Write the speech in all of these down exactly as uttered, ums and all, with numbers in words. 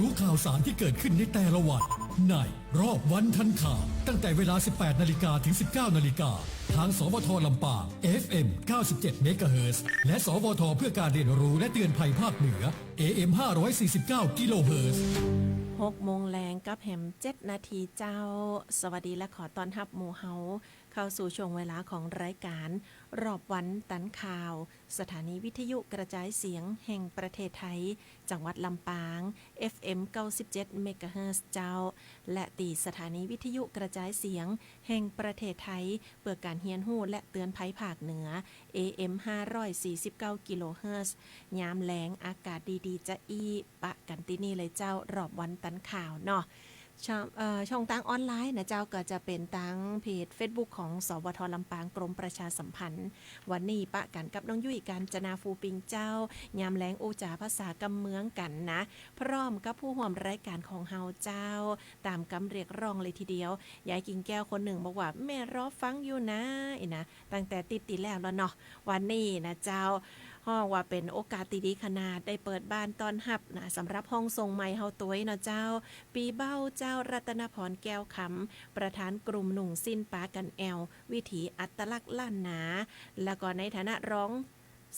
รู้ข่าวสารที่เกิดขึ้นในแต่ละวัน ในรอบวันทันข่าว ตั้งแต่เวลา สิบแปดนาฬิกา ถึง สิบเก้านาฬิกา ทาง สวท ลำปาง เอฟเอ็ม เก้าสิบเจ็ดเมกะเฮิรตซ์ และ สวท เพื่อการเรียนรู้และเตือนภัยภาคเหนือ เอเอ็ม ห้าร้อยสี่สิบเก้ากิโลเฮิรตซ์ หกโมงแลงกับแหมเจ็ดนาทีเจ้า สวัสดีและขอต้อนฮับหมู่เฮา เข้าสู่ช่วงเวลาของรายการรอบวันตันข่าว สถานีวิทยุกระจายเสียงแห่งประเทศไทย จังหวัดลำปาง เอฟเอ็ม เก้าสิบเจ็ดเมกะเฮิรตซ์เจ้า และตี้สถานีวิทยุกระจายเสียงแห่งประเทศไทย เปื้อการเฮียนฮู้และเตือนภัยภาคเหนือ เอเอ็ม ห้าร้อยสี่สิบเก้ากิโลเฮิรตซ์ ยามแลงอากาศดีๆ จะอี้ ปะกั๋นตี้นี่เลยเจ้า รอบวันตันข่าวเนาะ ช่อง เอ่อ ช่องตางออนไลน์นะเจ้า ก็จะเป๋นตางเพจเฟซบุ๊กของ สวท ลำปาง กรมประชาสัมพันธ์ วันนี้ปะกั๋นกับน้องยุ้ย กาญจนา ฟูปิงเจ้า ยามแลงอู้จ๋าภาษากำเมืองกั๋นนะ พร้อมกับผู้ฮ่วมรายการของเฮาเจ้า ต๋ามกำเรียกร้องเลยทีเดียว ยายกิ่งแก้วคนนึ่งบอกว่า แม่รอฟังอยู่นะ อี้นะ ตั้งแต่ติ๊ดตี้แล้วแล้วเนาะ วันนี้นะเจ้า ฮ้องว่าเป๋นโอกาสตี้ดีขนาด ได้เปิดบ้านต้อนฮับนะ สำหรับห้องส่งใหม่เฮาตวยเนาะเจ้า ปี๋เบ้าเจ้า รัตนพร แก้วคำ ประธานกลุ่มนุ่งสิ้นปากั๋นแอ่ว วิถีอัตลักษณ์ล้านนา แล้วก็ในฐานะรอง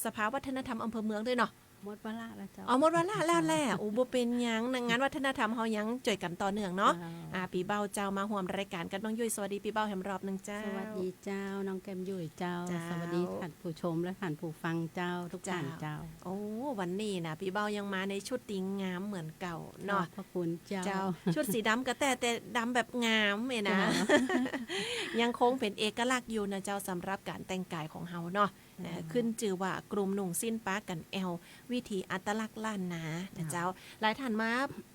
สภาวัฒนธรรมอำเภอเมืองตวยเนาะ หมดวาระแล้วเจ้า อ๋อ หมดวาระแล้วแหละ โอ้ บ่เป๋นหยังนะ งานวัฒนธรรมเฮายังจ้วยกั๋นต่อเนื่องเนาะ เจ้า อ่า ปี๋เบ้าเจ้ามาฮ่วมรายการกับน้องยุ้ย สวัสดีปี๋เบ้าแหมรอบนึ่งเจ้า สวัสดีเจ้า น้องแก้มยุ้ยเจ้า เจ้า สวัสดีท่านผู้ชมและท่านผู้ฟังเจ้า ทุกท่านเจ้า เจ้า โอ้ วันนี้นะ ปี๋เบ้ายังมาในชุดตี้งามเหมือนเก่าเนาะ ขอบพระคุณเจ้า เจ้า ชุดสีดำก็แต๊ แต่ดำแบบงามเอ้ยนะ เจ้า ยังคงเป๋นเอกลักษณ์อยู่นะเจ้า สำหรับก๋านแต่งก๋ายของเฮาเนาะ เจ้า เอ่อ ขึ้นจื้อว่ากลุ่มนุ่งสิ้นปากั๋นแอ่ว วิถีอัตลักษณ์ล้านนานะเจ้า เจ้า หลายท่านมา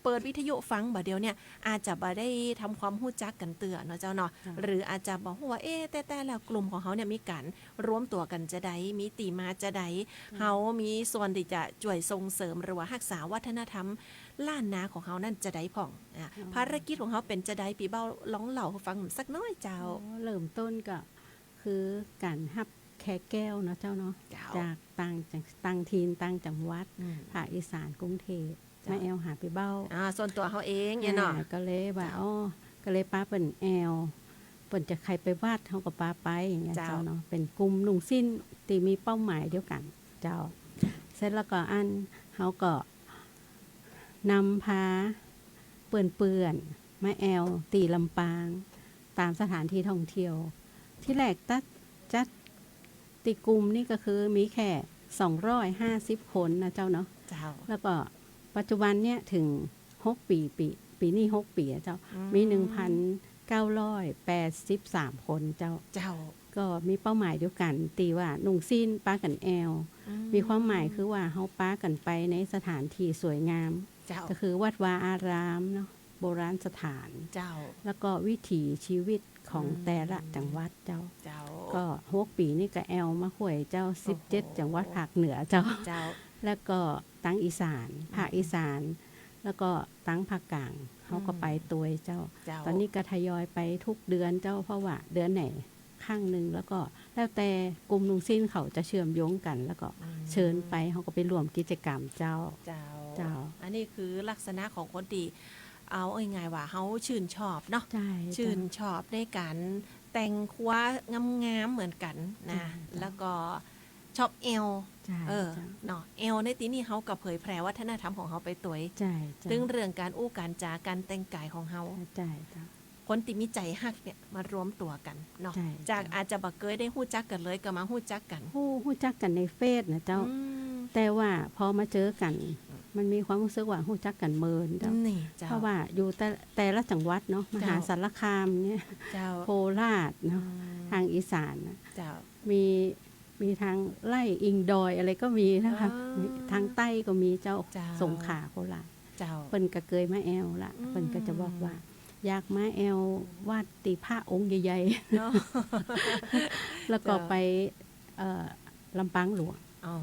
เปิดวิทยุฟังบ่าเดี่ยวเนี่ย อาจจะบ่ได้ทำความฮู้จักกั๋นเตื้อเนาะเจ้าเนาะ เจ้า หรืออาจจะบ่ฮู้ว่า เอ๊ะ แต๊ๆ แล้วกลุ่มของเฮาเนี่ยมีก๋านรวมตั๋วกั๋นจาใด มีตี้มาจาใด เจ้า เฮามีส่วนตี้จะจ้วยส่งเสริมหรือว่าฮักษาวัฒนธรรมล้านนาของเฮานั้นจาใดพ่อง อ่ะ อ๋อ ภารกิจของเฮาเป๋นจาใด ปี๋เบ้าลองเล่าหื้อฟังสักหน้อยเจ้า อ๋อ เริ่มต้นก็ คือก๋านฮับแขกแก้วเนาะเจ้าเนาะ เจ้า จากต่างจัง ต่างถิ่น ต่างจังหวัด อืม ภาคอีสาน กรุงเทพฯ เจ้า มาแอ่วหาปี๋เบ้า อ่า ส่วนตั๋วเฮาเองเนี่ยเนาะ อ่า ก็เลยว่า เจ้า อ้อ ก็เลยปาเปิ้นแอ่ว เปิ้นจะใค่ไปวัด เฮาก็ปาไปอย่างเงี้ย เจ้า เจ้าเนาะ เป๋นกลุ่มนุ่งสิ้นตี้มีเป้าหมายเดียวกั๋น เจ้า เสร็จแล้วก็อัน เฮาก็ นำพาเปื้อนๆ มาแอ่วตี้ลำปาง ต๋ามสถานตี้ท่องเที่ยว ตี้แรกตั๊ด จัดตี้กลุ่มนี่ก็คือมีแค่สองร้อยห้าสิบคนนะเจ้าเนาะ เจ้า แล้วก็ปัจจุบันเนี่ยถึงหกปี๋ ปี๋ ปี๋นี้หกปี๋อะเจ้า อืม มีหนึ่งพันเก้าร้อยแปดสิบสามคนเจ้า เจ้า ก็มีเป้าหมายเดียวกั๋น ตี้ว่านุ่งสิ้นปากั๋นแอ่ว อืม มีความหมายคือว่าเฮาปากั๋นไปในสถานตี้สวยงาม เจ้า ก็คือวัดวาอารามเนาะ โบราณสถาน เจ้า แล้วก็วิถีชีวิตของ อืม แต่ละจังหวัดเจ้า เจ้า ก็หกปี๋นี่ก็แอ่วมาฮ่วยเจ้า โอ้โห สิบเจ็ดจังหวัดภาคเหนือเจ้า เจ้า แล้วก็ตังอีสาน อืม ภาคอีสาน แล้วก็ตังภาคกลาง เฮาก็ไปตวยเจ้า เจ้า ต๋อนนี้ก็ทยอยไปทุกเดือนเจ้า เพราะว่าเดือนไหน ครั้งนึ่ง แล้วก็แล้วแต่กลุ่มนุ่งสิ้นเขาจะเชื่อมโยงกั๋น แล้วก็ อืม เชิญไป เฮาก็ไปร่วมกิจกรรมเจ้า เจ้า เจ้า อันนี้คือลักษณะของคนตี้ เอาง่ายๆ ว่าเฮาชื่นชอบเนาะ ใช่เจ้า ชื่นชอบในก๋านแต่งครัวงามๆ เหมือนกั๋นนะ ใช่เจ้า แล้วก็ชอบแอ่ว ใช่ เออ เจ้า เนาะ แอ่วในตี้นี่เฮาก็เผยแผ่วัฒนธรรมของเฮาไปตวย ใช่เจ้า เถิงเรื่องก๋านอู้ก๋านจ๋า ก๋านแต่งก๋ายของเฮา ใช่เจ้า คนตี้มีใจ๋ฮักเนี่ยมารวมตั๋วกั๋นเนาะ ใช่ จาก เจ้า อาจจะบ่เกยได้ฮู้จักกั๋นเลย ก็มาฮู้จักกั๋น ฮู้ ฮู้จักกั๋นในเฟซนะเจ้า อืม แต่ว่าพอมาเจอกั๋น อืม มันมีความฮู้สึกว่าฮู้จักกั๋นเมินเจ้า นี่เจ้า เพราะว่าอยู่แต่ แต่ละจังหวัดเนาะ เจ้า มหาสารคามเนี่ย เจ้า โคราชเนาะ อืม ทางอีสานน่ะ เจ้า มี มีทางไล่อิงดอยอะไรก็มีนะคะ อ่า มีทางใต้ก็มีเจ้า เจ้า สงขลา โคราช เจ้า เปิ้นก็เกยมาแอ่วละ อืม เปิ้นก็จะบอกว่า อยากมาแอ่ววัดตี้พระองค์ใหญ่ๆ เนาะ แล้วก็ เจ้า ไป เอ่อ ลำปางหลวง อ๋อ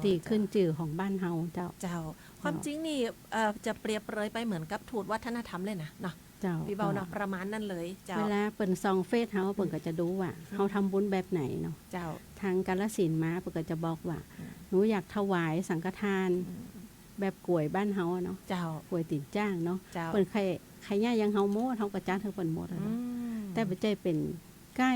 ตี้ เจ้า ขึ้นจื้อของบ้านเฮาเจ้า เจ้า ความจริงนี่ เอ่อ จะเปรียบเปรยไปเหมือนกับทูตวัฒนธรรมเลยนะ เนาะ เจ้า ปี๋เบ้าเนาะ ก็ ประมาณนั้นเลย เจ้า เวลาเปิ้นส่องเฟซเฮา เปิ้นก็จะดูว่า อืม เฮาทำบุญแบบไหนเนาะ เจ้า ทางกาฬสินธุ์มา เปิ้นก็จะบอกว่า อืม หนูอยากถวายสังฆทาน อืม แบบก๋วยบ้านเฮาอะเนาะ เจ้า ก๋วยตี๋นจ๊างเนาะ เจ้า เปิ้นใค่ ใค่เยียะหยังเฮาหมด เฮาก็จัดหื้อเปิ้นหมดอะเนาะ อืม แต่บ่ใจ้เป๋นไก๊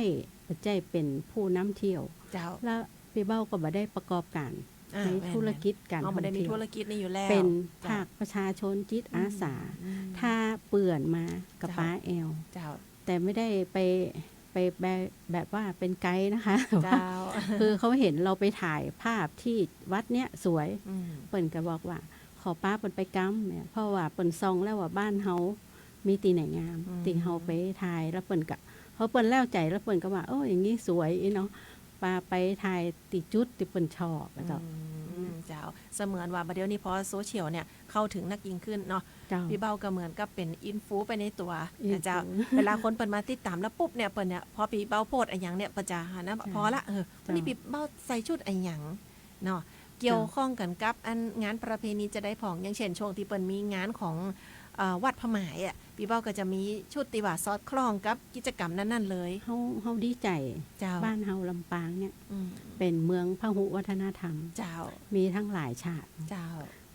บ่ใจ้เป๋นผู้นำเที่ยว เจ้า แล้วปี้เบ้าก็บ่ได้ประกอบก๋าน อ่า ใน แม่นๆ ธุรกิจก๋าน อ๋อ บ่ได้มี ท่องเที่ยว ธุรกิจนี้อยู่แล้ว เป๋น เจ้า ภาคประชาชนจิตอาสา อืม ถ้าเปื้อนมาก็ เจ้า ปาแอ่ว เจ้า แต่ไม่ได้ไป ไปแบบ แบบว่าเป๋นไกด์นะคะ เจ้า คือเขาเห็นเราไปถ่ายภาพตี้วัดเนี้ยสวย อืม เปิ้นก็บอกว่า ขอปาเปิ้นไปกำเนี่ย เพราะว่าเปิ้นส่องแล้วว่าบ้านเฮามีตี้ไหนงาม อืม ตี้เฮาไปถ่าย แล้วเปิ้นก็ พอเปิ้นแล้วใจ๋ แล้วเปิ้นก็ว่า โอ้ อย่างนี้สวยอี้เนาะ ปาไปถ่ายตี้จุดตี้เปิ้นชอบอะเจ้า อืม เจ้า เสมือนว่าบ่าเดี่ยวนี้พอโซเชียลเนี่ยเข้าเถิงนักยิ่งขึ้นเนาะ เจ้า ปี้เบ้าก็เหมือนกับเป๋นอินฟูไปในตั๋ว อินฟู นะเจ้า เวลาคนเปิ้นมาติดต๋ามแล้วปุ๊บเนี่ย เปิ้นเนี่ย พอปี้เบ้าโพสต์อะหยังเนี่ย เปิ้นจะหันนะ เจ้า พอละ เออ เจ้า วันนี้ปี้เบ้าใส่ชุดอะหยังเนาะ เกี่ยวข้องกั๋นกับอันงานประเพณีจาใดพ่อง อย่างเช่น ช่วงตี้เปิ้นมีงานของ เอ่อ วัดผ้าหมายอะ ปี้เบ้าก็จะมีชุดตี้ว่าสอดคล้องกับกิจกรรมนั้นๆ เลย เฮา เฮาดีใจ๋ เจ้า บ้านเฮาลำปางเนี่ย อืม เป๋นเมืองพหุวัฒนธรรม เจ้า มีตังหลายชาติ เจ้า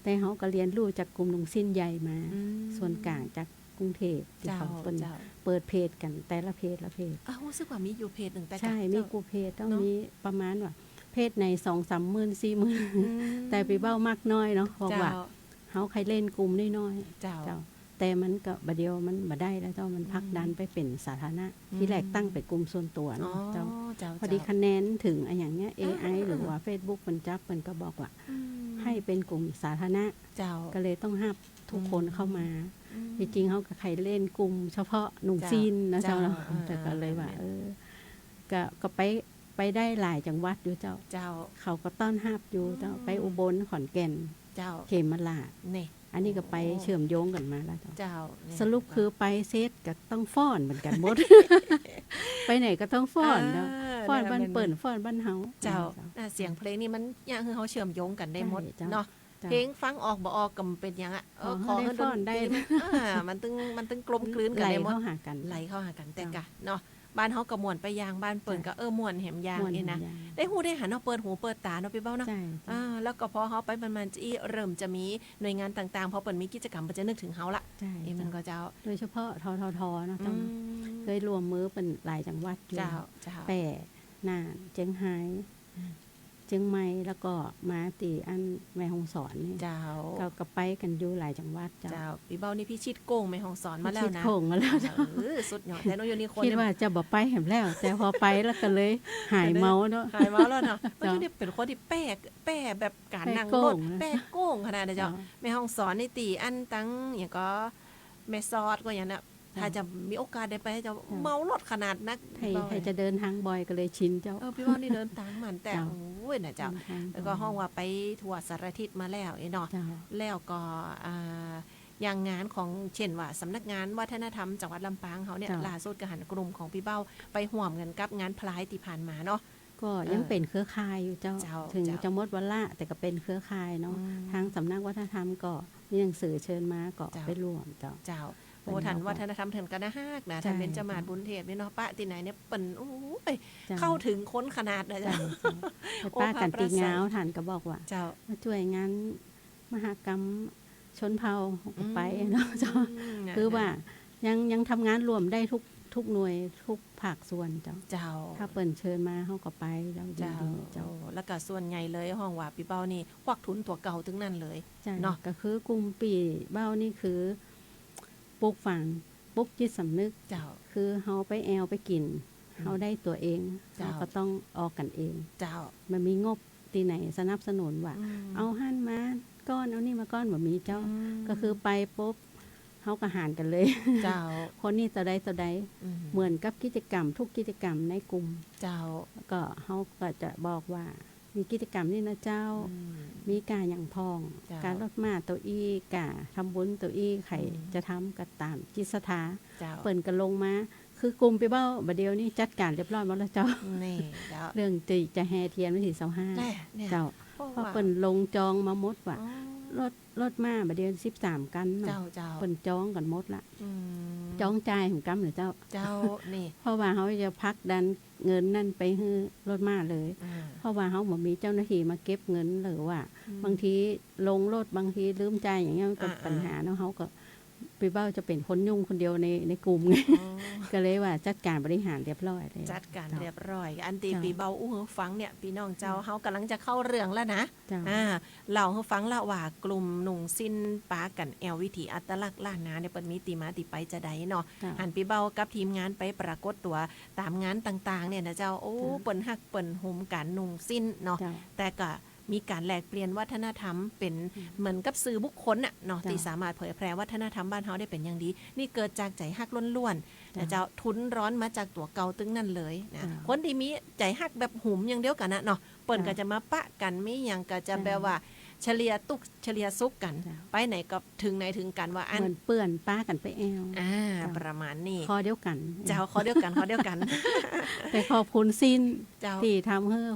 แต่เฮาก็เรียนรู้จากกลุ่มหนุ่งสิ้นใหญ่มา อืม ส่วนก๋างจากกรุงเทพฯ ตี้ เจ้า เขาเปิ้น เจ้า เปิดเพจกั๋น แต่ละเพจละเพจ อ่ะ ฮู้สึกว่ามีอยู่เพจนึ่ง แต่ ใช่ ก็ มี เจ้า กู้เพจ ต้อง เนาะ มีประมาณว่า เพจไหนสองสามหมื่น สี่หมื่น อืม แต่ปี้เบ้ามักน้อยเนาะ บอกว่า เจ้า เฮาใค่เล่นกลุ่มน้อยๆ เจ้า เจ้า แต่มันก็บ่าเดี่ยวมันบ่ได้แล้วเจ้า มันผลักดัน อืม ไปเป๋นสาธารณะ อืม ทีแรกตั้งเป๋นกลุ่มส่วนตั๋วเนาะ อ๋อ เจ้า เจ้า พอดี เจ้า คะแนนเถิงอะหยังเนี้ย เออ เอไอ เออ หรือว่าเฟซบุ๊กเปิ้นจับ เปิ้นก็บอกว่า อืม ให้เป๋นกลุ่มสาธารณะ เจ้า ก็เลยต้องฮับทุกคน อืม เข้ามา อืม ตี้จริงเฮาก็ใค่เล่นกลุ่มเฉพาะหนุ่งสิ้นนะเจ้า เจ้า เนาะ เออ แต่ก็เลยว่า เออ เออ ก็ ก็ไป ไปได้หลายจังหวัดอยู่เจ้า เจ้า เขาก็ต้อนฮับอยู่เจ้า อืม ไปอุบล ขอนแก่น เจ้า เขมราษฎร์ นี่ อันนี้ก็ไป โอ้ เชื่อมโยงกั๋นมาแล้วเจ้า เจ้า นี่ สรุปคือไปเสร็จก็ต้องฟ้อนเหมือนกั๋นหมด ไปไหนก็ต้องฟ้อนเนาะ เออ ฟ้อนบ้านเปิ้น ฟ้อนบ้านเฮา เจ้า เจ้า อ่ะ เสียงเพลงนี่มันเยียะหื้อเฮาเชื่อมโยงกั๋นได้หมด ใช่เจ้า เนาะ เจ้า เพลงฟังออกบ่ออกก็บ่เป๋นหยังอะ เออ ขอหื้อดนตรีมัน เออ มันตึง มันตึงกลมกลืนกั๋นได้หมด ไหลเข้าหากั๋น ไหลเข้าหากั๋น เจ้า แต่กะเนาะ บ้านเฮาก็ม่วนไปอย่าง บ้านเปิ้นก็ ใช่ เออ ม่วนแหมอย่าง ม่วนแหมอย่าง อี้นะ ได้ฮู้ได้หันเนาะ เปิดหูเปิดต๋าเนาะปี้เบ้าเนาะ ใช่ เจ้า อ่า แล้วก็พอเฮาไปมันๆ จะอี้เริ่มจะมีหน่วยงานต่างๆ พอเปิ้นมีกิจกรรมเปิ้นจะนึกเถิงเฮาละ ใช่ เอ้ย เจ้า มันก็เจ้า โดยเฉพาะ ททท เนาะเจ้าเนาะ อืม เกยร่วมมือเปิ้นหลายจังหวัดอยู่ เจ้า เจ้า แป้ น่าน เจียงฮาย อืม เจียงใหม่ แล้วก็มาตี้อันแม่ฮ่องสอนนี่ เจ้า ก็ ก็ไปกั๋นอยู่หลายจังหวัดเจ้า เจ้า ปี้เบ้านี่พิชิตโขงแม่ฮ่องสอนมาแล้วนะ พิชิตโขงมาแล้วเจ้า เออ สุดยอด แต่น้องโยนี่คน คิดว่าจะบ่ไปแหมแล้ว แต่พอไปแล้วก็เลยหายเมาเนาะ หายเมาแล้วเนาะ เจ้า น้องโยนี่เป๋นคนตี้แป้ แป้แบบก๋านนั่งรถ แป้โขงนะ แป้โขงขนาดนั้นเจ้า เจ้า แม่ฮ่องสอนนี่ตี้อันตังอย่างก็ แม่สอดก็อย่างนั้น เจ้า ถ้าจะมีโอกาสได้ไปเจ้า เจ้า เมารถขนาดนัก ใค่ เจ้า ใค่จะเดินตางบ่อยก็เลยชินเจ้า เออ ปี้เบ้านี่เดินตางมั่นแต่ เจ้า โอ้ยนะเจ้า เดินตาง แล้วก็ฮ้องว่าไปทั่วสารทิศมาแล้วเอ้ยเนาะ เจ้า แล้วก็ อ่า อย่างงานของ เช่นว่าสำนักงานวัฒนธรรมจังหวัดลำปางเฮาเนี่ย เจ้า ล่าสุดก็หันกลุ่มของปี้เบ้าไปฮ่วมกั๋นกับงานพลายตี้ผ่านมาเนาะ ก็ยัง เออ เป๋นเครือข่ายอยู่เจ้า เจ้า เถิง เจ้า จะหมดวาระ แต่ก็เป๋นเครือข่ายเนาะ อืม ตางสำนักวัฒนธรรมก็มีหนังสือเชิญมา ก็ เจ้า ไปฮ่วมเจ้า เจ้า เปิ้น โอ้ ท่าน เอา วัฒนธรรมเถิงก็น่าฮักนะ ใช่ ท่านเบญจมาศ เจ้า บุญเทพนี่เนาะ ปะตี้ไหนเนี่ยเปิ้น โอ้ย เจ้า เข้าเถิงคนขนาดนะเจ้า เจ้า เจ้า ไปปะกั๋นตี้งาว โอ้ พระประเสริฐ ท่านก็บอกว่า เจ้า มาจ้วยงานมหกรรมชนเผ่า อืม ไปเนาะเจ้า อืม คือว่า ยัง ยังทำงานร่วมได้ทุก ทุกหน่วย ทุกภาคส่วนเจ้า เจ้า ถ้าเปิ้นเชิญมา เฮาก็ไปเจ้า เจ้า ยินดีเจ้า โอ้ แล้วก็ส่วนใหญ่เลยฮ้องว่าปี้เบ้านี่ ควักทุนตั๋วเก่าตึงนั้นเลย ใช่ เนาะ ก็คือกลุ่มปี้เบ้านี่คือ ปลูกฝัง ปลุกจิตสำนึก เจ้า คือเฮาไปแอ่วไปกิ๋น อืม เฮาได้ตั๋วเอง เจ้า เฮาก็ต้องออกกั๋นเอง เจ้า บ่มีงบตี้ไหนสนับสนุนว่า อืม เอาหั้นมาก้อน เอานี่มาก้อน บ่มีเจ้า อืม ก็คือไปปุ๊บ เฮาก็หารกั๋นเลย เจ้า คนนี้เต้าใดเต้าใด อืม เหมือนกับกิจกรรมทุกกิจกรรมในกลุ่ม เจ้า ก็เฮาก็จะบอกว่า มีกิจกรรมนี่นะเจ้า อืม มีก้าหยังพ่อง เจ้า ก้ารดน้ำเต้าอี้ ก้าทำบุญเต้าอี้ ใผ อืม จะทำก็ต๋ามจิตศรัทธา เจ้า เปิ้นก็ลงมา คือกลุ่มปี้เบ้าบ่าเดี่ยวนี้จัดก๋านเรียบร้อยหมดแล้วเจ้า นี่เจ้า เรื่องตี้จะแห่เตียนวันตี้ซาวห้า แน่ เนี่ย เจ้า เพราะว่า เพราะเปิ้นลงจองมาหมดว่า อ๋อ รถ รถม้าบ่าเดี่ยวสิบสามคันเนาะ เจ้า เจ้า เปิ้นจองกั๋นหมดละ อืม จองจ่ายแหมกำเน่อเจ้า เจ้า นี่ เพราะว่าเฮาจะผลักดันเงินนั้นไปหื้อรถม้าเลย อ่า เพราะว่าเฮาบ่มีเจ้าหน้าที่มาเก็บเงิน หรือว่า อืม บางทีลงรถ บางทีลืมจ่ายอย่างเงี้ย มันก็ อ่า ปัญหาเนาะ เฮาก็ ปีเบ้าจะเป๋นคนยุ่งคนเดียวใน ในกลุ่มไง อ๋อ ก็เลยว่าจัดก๋านบริหารเรียบร้อยแล้ว จัดก๋านเรียบร้อย อันตี้ เจ้า ปีเบ้าอู้หื้อฟังเนี่ย ปี้น้องเจ้า เจ้า เฮาก่ำลังจะเข้าเรื่องแล้วนะ เจ้า อ่า เล่าหื้อฟังละว่ากลุ่มนุ่งสิ้นปากั๋นแอ่ววิถีอัตลักษณ์ล้านนาเนี่ย เปิ้นมีตี้มาตี้ไปจาใดเนาะ เจ้า หันปีเบ้ากับทีมงานไปปรากฏตั๋วต๋ามงานต่างๆ เนี่ยนะเจ้า โอ้ เจ้า เปิ้นฮักเปิ้นหุมก๋านนุ่งสิ้นเนาะ เจ้า แต่ก็ มีก๋านแลกเปลี่ยนวัฒนธรรมเป๋น อืม เหมือนกับสื่อบุคคลน่ะเนาะ เจ้า ตี้สามารถเผยแพร่วัฒนธรรมบ้านเฮาได้เป๋นอย่างดี นี่เกิดจากใจ๋ฮักล้วนๆ นะเจ้า เจ้า ทุนร้อนมาจากตั๋วเก่าตึงนั้นเลยนะ เจ้า คนตี้มีใจ๋ฮักแบบหุมอย่างเดียวกั๋นน่ะเนาะ เปิ้น เจ้า ก็จะมาปะกั๋น มีหยังก็จะ เจ้า แบบว่าเฉลี่ยตุ๊กข์เฉลี่ยสุขกั๋น เจ้า ไปไหนก็เถิงไหนเถิงกั๋นว่าอั้น เหมือนเปื้อนปากั๋นไปแอ่ว อ่า เจ้า ประมาณนี้ คอเดียวกั๋น เจ้า คอเดียวกั๋น คอเดียวกั๋น แต่ขอบคุณสิ้น เจ้า ตี้ทำหื้อ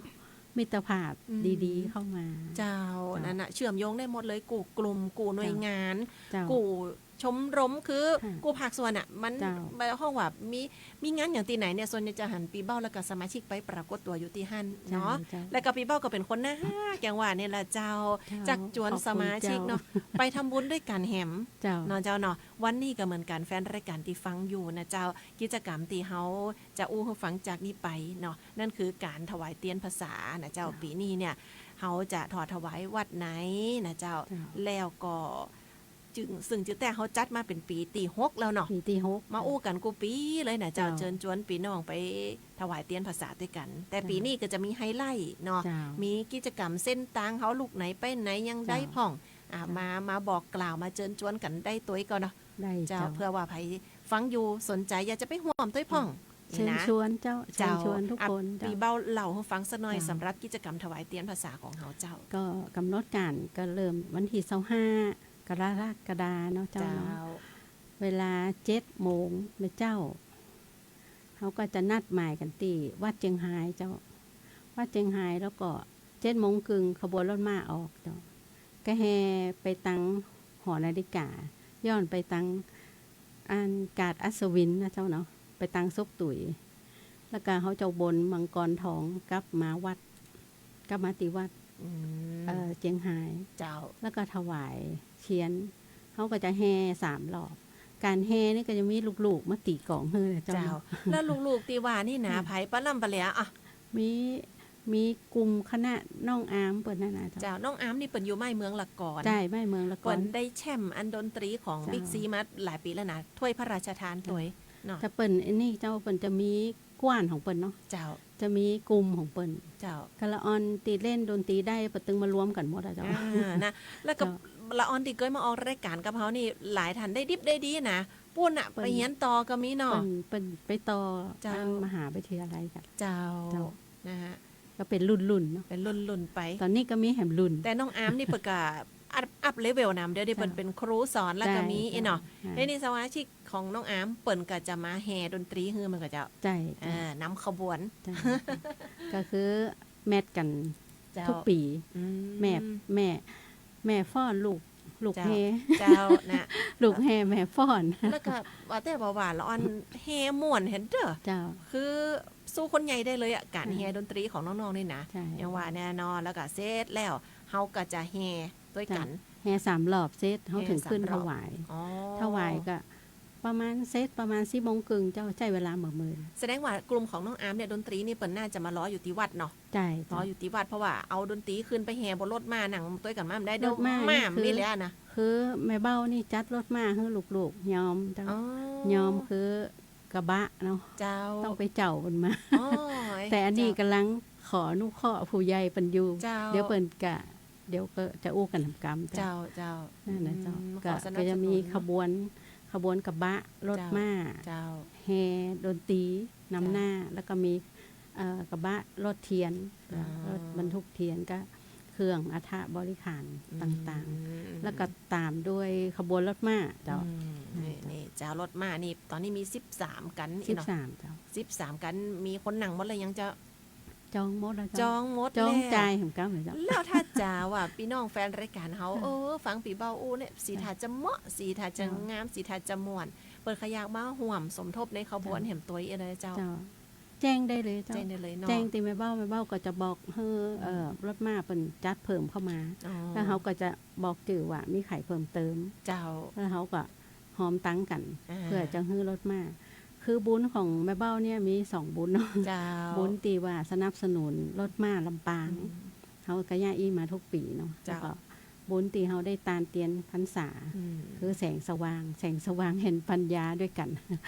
มิตรภาพ อืม ดีๆ เข้ามา เจ้า เจ้า นั่นน่ะ เชื่อมโยงได้หมดเลย กู้กลุ่ม กู้หน่วยงาน เจ้า กู้ชมรม คือ ค่ะ กู้ภาคส่วนน่ะ มัน เจ้า บ่ฮ้องว่ามี มีงานอย่างตี้ไหนเนี่ย ส่วนใหญ่จะหันปีเบ้าแล้วก็สมาชิกไปปรากฏตั๋วอยู่ตี้หั้นเนาะ เจ้า เจ้า แล้วก็ปีเบ้าก็เป๋นคนน่าฮัก อย่างว่าเนี่ยแหละเจ้า เจ้า จักจวน ขอบคุณ สมาชิกเนาะ เจ้า ไปทำบุญด้วยกั๋นแหม เจ้า เนาะเจ้าเนาะ วันนี้ก็เหมือนกั๋น แฟนรายก๋านตี้ฟังอยู่นะเจ้า กิจกรรมตี้เฮาจะอู้หื้อฟังจากนี้ไปเนาะ นั่นคือก๋านถวายเตียนพรรษานะเจ้า เจ้า ปี๋นี้เนี่ย เฮาจะถอดถวายวัดไหนนะเจ้า เจ้า แล้วก็ ซึ่ง ซึ่งจื้อแต๊เฮาจัดมาเป๋นปี๋ตี้หกแล้วเนาะ ปี๋ตี้หก มาอู้กั๋นกู้ปี๋เลยนะเจ้า เจ้า เจิญจวนปี้น้องไปถวายเตียนพรรษาตวยกั๋น แต่ เจ้า ปี๋นี้ก็จะมีไฮไลต์เนาะ เจ้า มีกิจกรรมเส้นตางเฮาลูกไหนไปไหนยังได้ เจ้า พ่อง อ่า เจ้า มา มาบอกกล่าว มาเจิญจวนกั๋นได้ตวยก่อเนาะ ได้ เจ้า เจ้า เผื่อว่าใผฟังอยู่สนใจ๋อยากจะไปฮ่วมตวยพ่อง เจ้า นี่นะ เชิญชวนเจ้า เจ้า เชิญชวนทุกคน อ่ะ เจ้า ปี๋เบ้าเล่าหื้อฟังสักหน่อย เจ้า สำหรับกิจกรรมถวายเตียนพรรษาของเฮาเจ้า ก็ก๋ำหนดก๋านก็เริ่มวันตี้ซาวห้ากรกฎาเนาะเจ้าเนาะ เจ้า เวลาเจ็ดโมงนะเจ้า เฮาก็จะนัดหมายกั๋นตี้วัดเจียงฮายเจ้า วัดเจียงฮายแล้วก็เจ็ดโมงครึ่งขบวนรถม้าออกเจ้า ก็แห่ไปตังหอนาฬิกา ย้อนไปตัง อันกาดอัศวินนะเจ้าเนาะ ไปตังศพตุ๋ย แล้วก็เฮาจะบนมังกรทองกลับมาวัด กลับมาตี้วัด อืม เอ่อ เจียงฮาย เจ้า แล้วก็ถวายเตียน เฮาก็จะแห่สามรอบ ก๋านแห่นี่ก็จะมีลูกๆ มาตี๋ก๋องหื้อนะเจ้า เจ้า เนาะ แล้วลูกๆ ตี้ว่านี่นะ อืม ใผปะล่ำปะแหลวอ่ะ มี มีกลุ่มคณะน้องอาร์มเปิ้นนั่นนะเจ้า เจ้า น้องอาร์มนี่เปิ้นอยู่บ้านเมืองละกอน ใจ้ บ้านเมืองละกอน เปิ้นได้แชมป์อันดนตรีของ เจ้า บิ๊กซีมาหลายปี๋แล้วนะ ถ้วยพระราชทาน เจ้า ตวยเนาะ แต่เปิ้นอันนี้เจ้า เปิ้นจะมีก้านของเปิ้นเนาะ เจ้า จะมีกลุ่มของเปิ้น เจ้า ก็ละอ่อนตี้เล่นดนตรีได้ เปิ้นตึงมารวมกั๋นหมดอะเจ้า อ่า นะ แล้วก็ เจ้า ละอ่อนตี้เกยมาออกรายก๋านกับเฮานี่ หลายท่านได้ดิบได้ดีนะ ปู้นน่ะ เปิ้น ไปเฮียนต่อก็มีเนาะ เปิ้น เปิ้นไปต่อ เจ้า อันมหาวิทยาลัยกั๋น เจ้า เจ้า นะฮะ ก็เป๋นรุ่นๆ เนาะ เป๋นรุ่นๆ ไป ต๋อนนี้ก็มีแหมรุ่น แต่น้องอาร์มนี่เปิ้นก็อัพ อัพเลเวลนำ เดี๋ยวนี้ เจ้า เปิ้นเป๋นครูสอนแล้วก็มี เจ้า เนาะ เจ้า เดี๋ยวนี้สมาชิกของน้องอาร์มเปิ้นก็จะมาแห่ดนตรีหื้อเหมือนกั๋นเจ้า ใจ้ เจ้า อ่า นำขบวน ใจ้ เจ้า ก็คือแมทช์กั๋น เจ้า ทุกปี๋ อืม แม่ แม่ แม่ฟ้อนลูก ลูกแห่ เจ้า เจ้า นะ ลูกแห่แม่ฟ้อน แล้วก็ว่าแต่ว่า ว่าละอ่อนแห่ม่วนแฮะเด้อ เจ้า คือสู้คนใหญ่ได้เลยอะ ก๋าน อืม แห่ดนตรีของน้องๆ นี่นะ ใจ้ อย่างว่าแน่นอน แล้วก็เสร็จแล้ว เฮาก็จะแห่ตวยกั๋น เจ้า แห่สามรอบเสร็จ เฮา แห่ เถิงขึ้น สามรอบ ถวาย อ๋อ ถวายก็ประมาณเสร็จประมาณสี่โมงครึ่งเจ้า ใจ๊เวลาเมินๆ แสดงว่ากลุ่มของน้องอาร์มเนี่ย ดนตรีนี่เปิ้นน่าจะมารออยู่ตี้วัดเนาะ ใจ้ รอ เจ้า อยู่ตี้วัด เพราะว่าเอาดนตรีขึ้นไปแห่บนรถม้า นั่งตวยกั๋นมาบ่ได้ รถม้า เดี๋ยวม้า นี่คือ มีแล้วนะ คือแม่เบ้านี่จัดรถม้าหื้อลูกๆ ยอมเจ้า อ๋อ ยอม คือกระบะเนาะ เจ้า ต้องไปเจ้าเปิ้นมา อ๋อ แต่อันนี้ เจ้า ก่ำลังขออนุเคราะห์ผู้ใหญ่เปิ้นอยู่ เจ้า เดี๋ยวเปิ้นกะ เดี๋ยวก็จะอู้กั๋นกำๆ เจ้า เจ้า เจ้า นั่นนะเจ้า อืม ก็ ขอสนับสนุน ก็จะมีขบวน ขบวนกระบะรถม้า เจ้า เจ้า แห่ดนตรีนำหน้า เจ้า แล้วก็มี เอ่อ กระบะรถเตียน อ่า รถบรรทุกเตียนก็เครื่องอัฐบริขาร อืม ต่างๆ แล้วก็ต๋ามด้วยขบวนรถม้าเจ้า อืม นี่ เจ้า นี่เจ้า รถม้านี่ต๋อนนี้มีสิบสามคัน สิบสาม เนาะ เจ้า สิบสามคัน มีคนนั่งหมดเลยยังเจ้า จองหมดแล้วเจ้า จองหมด จอง แล้ว จ่ายแหมก้ำเลยเจ้า แล้วถ้าจ๋าว่าปี้น้องแฟนรายก๋านเฮา เจ้า เออ ฟังปี้เบาอู้เนี่ย สี เจ้า ถ้าจะเหมาะ สีถ้าจะ เจ้า งาม สีถ้าจะม่วน เปิ้นใค่อยากมาฮ่วมสมทบในขบวน เจ้า แหมตวยเอ้ยนะเจ้า เจ้า แจ้งได้เลยเจ้า แจ้งได้เลยเนาะ แจ้งตี้แม่เบ้า แม่เบ้าก็จะบอกหื้อ อืม เอ่อ รถม้าเปิ้นจัดเพิ่มเข้ามา อ๋อ แล้วเฮาก็จะบอกจื้อว่ามีใผเพิ่มเติม เจ้า แล้วเฮาก็ฮอมตังกั๋น อ่า เปื้อจะหื้อรถม้า คือบุญของแม่เบ้าเนี่ยมีสองบุญเนาะ เจ้า บุญตี้ว่าสนับสนุนรถม้าลำปาง อืม เฮาก็เยียะอี้มากู้ปี๋เนาะ เจ้า แล้วก็บุญตี้เฮาได้ตานเตียนพรรษา อืม คือแสงสว่าง แสงสว่างแห่งปัญญาด้วยกั๋น น่ะ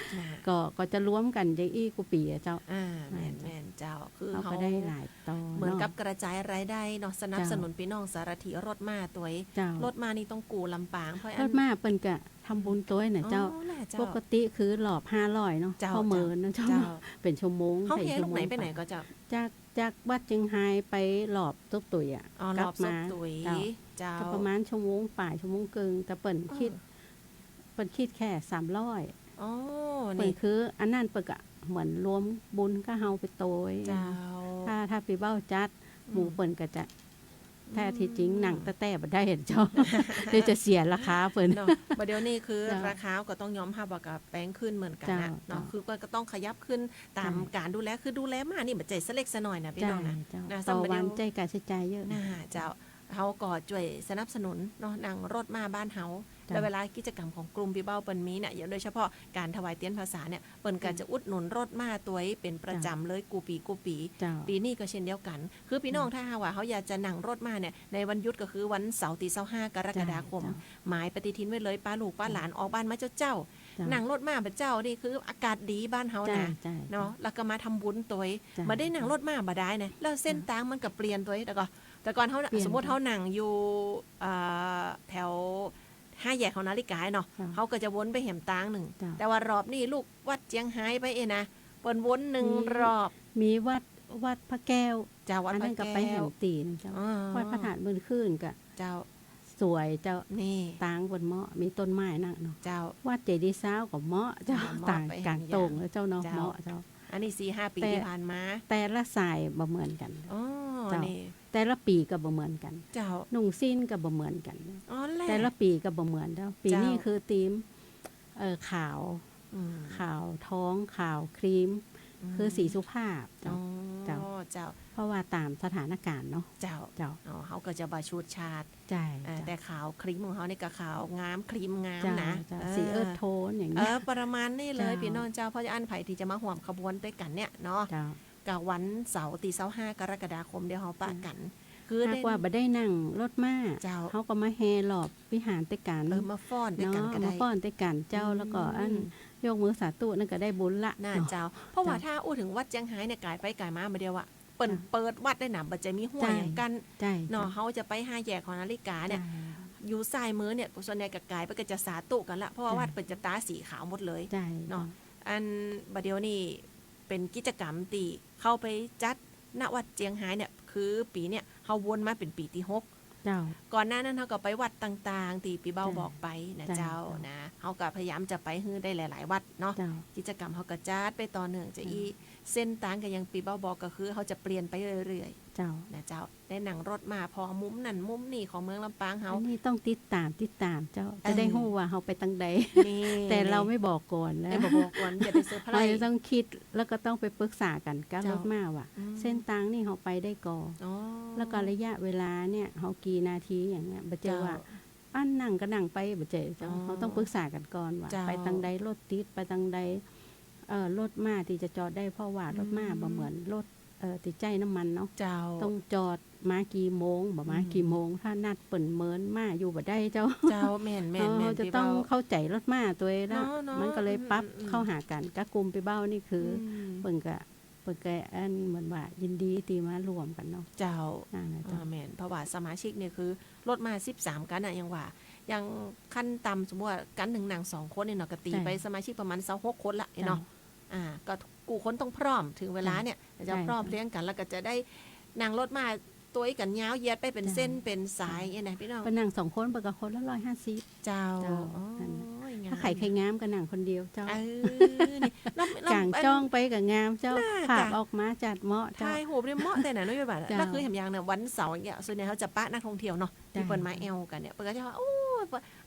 ก็ ก็จะรวมกั๋นอย่างอี้กู้ปี๋อะเจ้า อ่า แม่น อ่า แม่นเจ้า คือ เฮาก็ได้หลายตอน เหมือนกับ เนาะ กระจายรายได้เนาะ สนับสนุน เจ้า ปี้น้องสารถีรถม้าตวย เจ้า รถม้านี่ต้องกู้ลำปาง เพราะอั้น รถม้าเปิ้นก็ทำบุญตวยน่ะเจ้า อ๋อ น่ะเจ้า ปกติคือรอบห้าร้อยเนาะ เจ้า เข้าเมินนะเจ้า เจ้า เป๋นชั่วโมง เฮา เป๋น เฮ ชั่วโมง ลงไหนไปไหนก็เจ้า จาก จากวัดเจียงฮายไปรอบโต๊กตุ๋ยอะ อ๋อ กลับมา รอบโต๊กตุ๋ย เจ้า เจ้า ก็ประมาณชั่วโมงป๋าย ชั่วโมงเกิ่ง แต่เปิ้น เออ คิด เปิ้นคิดแค่สามร้อย อ๋อ เปิ้น นี่ คืออันนั้นเปิ้นก็เหมือนรวมบุญกับเฮาไปตวย เจ้า ถ้า ถ้าปี้เบ้าจัด อืม หมู่เปิ้นก็จะ แท้ตี้จริง อืม นั่งแต๊ๆ บ่ได้เจ้า เดี๋ยวจะเสียราคาเปิ้น เนาะ บ่าเดี๋ยวนี้คือ เจ้า ราคาก็ต้องยอมฮับว่าก็แปงขึ้นเหมือนกั๋นน่ะ เจ้า เนาะ เจ้า คือก็ ก็ต้องขยับขึ้นต๋าม ใช่ ก๋านดูแล คือดูแลม้านี่บ่ใจ้สะเล็กสะน้อยนะปี้น้องนะ ใช่เจ้า นะ ต่อวัน ซ้ำบ่าเดี๋ยว ใจ้ก๋าใจ๊จ่ายเยอะ น่ะเจ้า เฮาก็จ้วยสนับสนุนเนาะ หนังรถม้าบ้านเฮา เจ้า แล้วเวลากิจกรรมของกลุ่มปี้เบ้าเปิ้นมีเนี่ย อย่างโดยเฉพาะก๋านถวายเตียนพรรษาเนี่ย เปิ้นก็ เจ้า จะอุดหนุนรถม้าตวยเป๋นประจ๋ำเลย เจ้า กู้ปี๋กู้ปี๋ เจ้า ปี๋นี้ก็เช่นเดียวกั๋น คือปี้น้อง เจ้า ถ้าหากว่าเฮาอยากจะนั่งรถม้าเนี่ย ในวันหยุดก็คือวันเสาร์ตี้ซาวห้ากรกฎาคม เจ้า เจ้า หมายปฏิทินไว้เลย ปาลูกปาหลาน เจ้า ออกบ้านมาเจ้าๆ เจ้า นั่งรถม้าบ่าเจ้า นี่คืออากาศดีบ้านเฮานะ ใช่ ใช่ เนาะ แล้วก็มาทำบุญตวย ใช่ บ่ได้นั่งรถม้าบ่ได้นะ แล้วเส้น เจ้า ตางมันก็เปลี่ยนตวย แล้วก็ แต่ก่อนเฮาน่ะ เปลี่ยน สมมุติ เจ้า เฮานั่งอยู่ เอ่อ แถวห้าแยกหอนาฬิกาเนาะ เจ้า เฮาก็จะวนไปแหมตางนึ่ง เจ้า แต่ว่ารอบนี้ลูกวัดเจียงฮายไปเอ้ยนะ เปิ้นวนนึ่ง มี รอบ มีวัด วัดพระแก้ว เจ้า วัดพระแก้ว อันนั้นก็ไปแหมตี้นึ่งเจ้า อ๋อ วัดพระธาตุเมืองขึ้นก็ เจ้า สวยเจ้า นี่ ตางเปิ้นเหมาะ มีต้นไม้นักเนาะ เจ้า วัดเจดีย์ซาวก็เหมาะเจ้า เจ้า เหมาะ ตาง ไปแหม ก๋างโต่ง อย่าง แล้วเจ้าเนาะ เจ้า เหมาะเจ้า อันนี้สี่ห้าปี๋ แต่ ตี้ผ่านมา แต่ละสายบ่เหมือนกั๋น อ๋อ เจ้า นี่ แต่ละปี๋ก็บ่เหมือนกั๋น เจ้า นุ่งสิ้นก็บ่เหมือนกั๋น อ๋อ แหละ แต่ละปี๋ก็บ่เหมือนเจ้า ปี๋ เจ้า นี้คือธีม เอ่อ ขาว อืม ขาวทอง ขาวครีม อืม คือสีสุภาพเจ้า อ๋อ เจ้า เจ้า เพราะว่าต๋ามสถานก๋ารณ์เนาะ เจ้า เจ้า อ๋อ เฮาก็จะบ่ฉูดฉาด ใช่ เอ่อ เจ้า แต่ขาวครีมของเฮานี่ก็ขาวงาม ครีมงาม เจ้า นะ เจ้า เออ สีเอิร์ธโทนอย่างเงี้ย เออ ประมาณนี้เลย เจ้า ปี้น้องเจ้า เพราะฉะนั้นใผตี้จะมาฮ่วมขบวนตวยกั๋นเนี่ยเนาะ เจ้า ก็วันเสาร์ตี้ซาวห้ากรกฎาคมเดี๋ยวเฮาปะกั๋น เจ้า คือ หากว่าบ่ได้นั่งรถม้า เจ้า เฮาก็มาแห่รอบวิหารตวยกั๋น เออ มาฟ้อนตวยกั๋นก็ได้ เนาะ มาฟ้อนตวยกั๋นเจ้า อืม แล้วก็อันยกมือสาธุนั่นก็ได้บุญละ น่ะ เนาะ เจ้า เพราะว่า เจ้า ถ้าอู้ถึงวัดเจียงฮายเนี่ย ก๋ายไปก๋ายมาบ่าเดี๋ยวอะ เปิ้น เจ้า เปิดวัดได้นะ บ่ใจ้มีห้วย ใช่ อย่างกั๋น ใช่ เนาะ เจ้า เฮาจะไปห้าแยกหอนาฬิกาเนี่ย ใช่ อยู่ซ้ายมือเนี่ย ส่วนใหญ่ก็ก๋ายไปก็จะสาธุกั๋นละ เพราะว่า ใช่ วัดเปิ้นจะตาสีขาวหมดเลย ใช่ เนาะ เจ้า อันบ่าเดี๋ยวนี้เป๋นกิจกรรมตี้เข้าไปจัด ณ วัดเจียงฮายเนี่ย คือปี๋เนี่ยเฮาวนมาเป๋นปี๋ตี้หก เจ้า ก่อนหน้านั้นเฮาก็ไปวัดต่างๆ ตี้ปี้เบ้า เจ้า บอกไปนะ เจ้า เจ้า เจ้า นะ เฮาก็พยายามจะไปหื้อได้หลายๆ วัดเนาะ เจ้า กิจกรรมเฮาก็จัดไปต่อเนื่อง จะ เจ้า อี้เส้นตางก็อย่างปี้เบ้าบอก ก็คือเฮาจะเปลี่ยนไปเรื่อยๆ เจ้า นะเจ้า ได้นั่งรถมาผ่อมุมนั่นมุมนี่ของเมืองลำปางเฮา อันนี้ต้องติดต๋าม ติดต๋ามเจ้า เออ จะได้ฮู้ว่าเฮาไปตางใด นี่ แต่เฮาไม่บอกก่อนนะ ไม่บอกก่อน จะไปเซอร์ไพรส์ เฮาจะต้องกึ๊ด แล้วก็ต้องไปปรึกษากั๋นกับ เจ้า รถม้าว่า อืม เส้นตางนี่เฮาไปได้ก่อ อ๋อ แล้วก็ระยะเวลาเนี่ยเฮากี่นาทีอย่างเงี้ย บ่ใจ้ว่า เจ้า อันนั่งก็นั่งไป บ่ใจ้เจ้า อ๋อ เฮาต้องปรึกษากั๋นก่อนว่า เจ้า ไปตางใดรถติด ไปตางใด เอ่อ รถม้าตี้จะจอดได้ เพราะว่ารถม้า อืม บ่เหมือนรถ เอ่อ ตี้ใจ๊น้ำมันเนาะ เจ้า ต้องจอดมากี่โมง บ่มา อืม กี่โมง ถ้านัดเปิ้นเมินม้าอยู่บ่ได้เจ้า เจ้า แม่นๆๆ เฮาจะต้องเข้าใจ๋รถม้าตวยละ เนาะๆ มันก็เลยปรับ อืมๆๆ เข้าหากั๋น กับกลุ่มปี้เบ้านี่คือ อืม เปิ้นก็ เปิ้นก็อันเหมือนว่ายินดีตี้มาร่วมกั๋นเนาะ เจ้า นั่นแหละเจ้า อ่า แม่น เพราะว่าสมาชิกนี่คือรถม้าสิบสามกั๋นน่ะ อย่างว่า อย่างขั้นต่ำสมมุติว่ากั๋นนึ่งนั่งสองคนนี่เนาะ ก็ตี๋ไป ใช่ สมาชิกประมาณซาวหกคนละเนาะ เจ้า อ่า ก็กู้คนต้องพร้อม ถึงเวลาเนี่ย ใช่ จะพร้อมเพรียงกั๋น ใช่ แล้วก็จะได้นั่งรถม้าตวยกั๋นยาวเหยียดไปเป๋นเส้น เจ้า เป๋นสาย เจ้า เนี่ยนะปี้น้อง ไปนั่งสองคน เปิ้นก็คนละร้อยห้าสิบ เจ้า เจ้า อ๋อ นั่นแหละ โอ้ย งาม ถ้าใผใค่งามก็นั่งคนเดียวเจ้า เออ นี่ แล้ว แล้ว ก๋างจ้องไปก็งามเจ้า น่า ภาพ จ้ะ ออกมาจัดเหมาะเจ้า ถ่ายรูปได้เหมาะแต๊นะ น้องย้อยว่า เจ้า แล้วคือแหมอย่างเนี่ย วันเสาร์อย่างเงี้ย ส่วนใหญ่เขาจะปะนักท่องเที่ยวเนาะ เจ้า ตี้เปิ้นมาแอ่วกั๋นเนี่ย เปิ้นก็จะว่า โอ้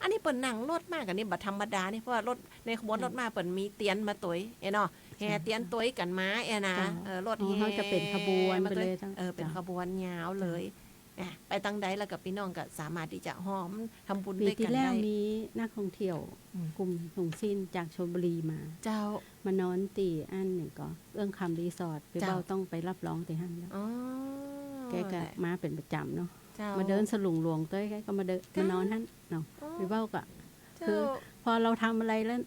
อันนี้เปิ้นนั่งรถมากั๋นนี่บ่ธรรมดานี่ เพราะว่ารถ ในขบวนรถมา เปิ้นมีเตียนมาตวย เอ้ยเนาะ แห่เตียนตวยกั๋นมา เอ้ยนะ เจ้า เออ รถแห่ ของเขาจะเป๋นขบวนไปเลยเจ้า มาตวย เออ เป๋นขบวนยาวเลย เจ้า อ่ะ ไปตางใดแล้วก็ปี้น้องก็สามารถตี้จะฮ่อมทำบุญตวยกั๋นได้ ปี๋ตี้แล้วมีนักท่องเที่ยว อืม กลุ่มหนุ่งสิ้นจากชลบุรีมา เจ้า มานอนตี้อันหนึ่งก็ เอื้องคำรีสอร์ท ปี้เบ้า เจ้า ต้องไปรับรองตี้หั้นเนาะ อ๋อ แกก็ แหละ มาเป๋นประจ๋ำเนาะ เจ้า มาเดินสลุงหลวงตวย แกก็มาเดิน เจ้า มานอนหั้นเนาะ อ๋อ ปี้เบ้าก็ เจ้า คือ พอเฮาทำอะไรแล้ว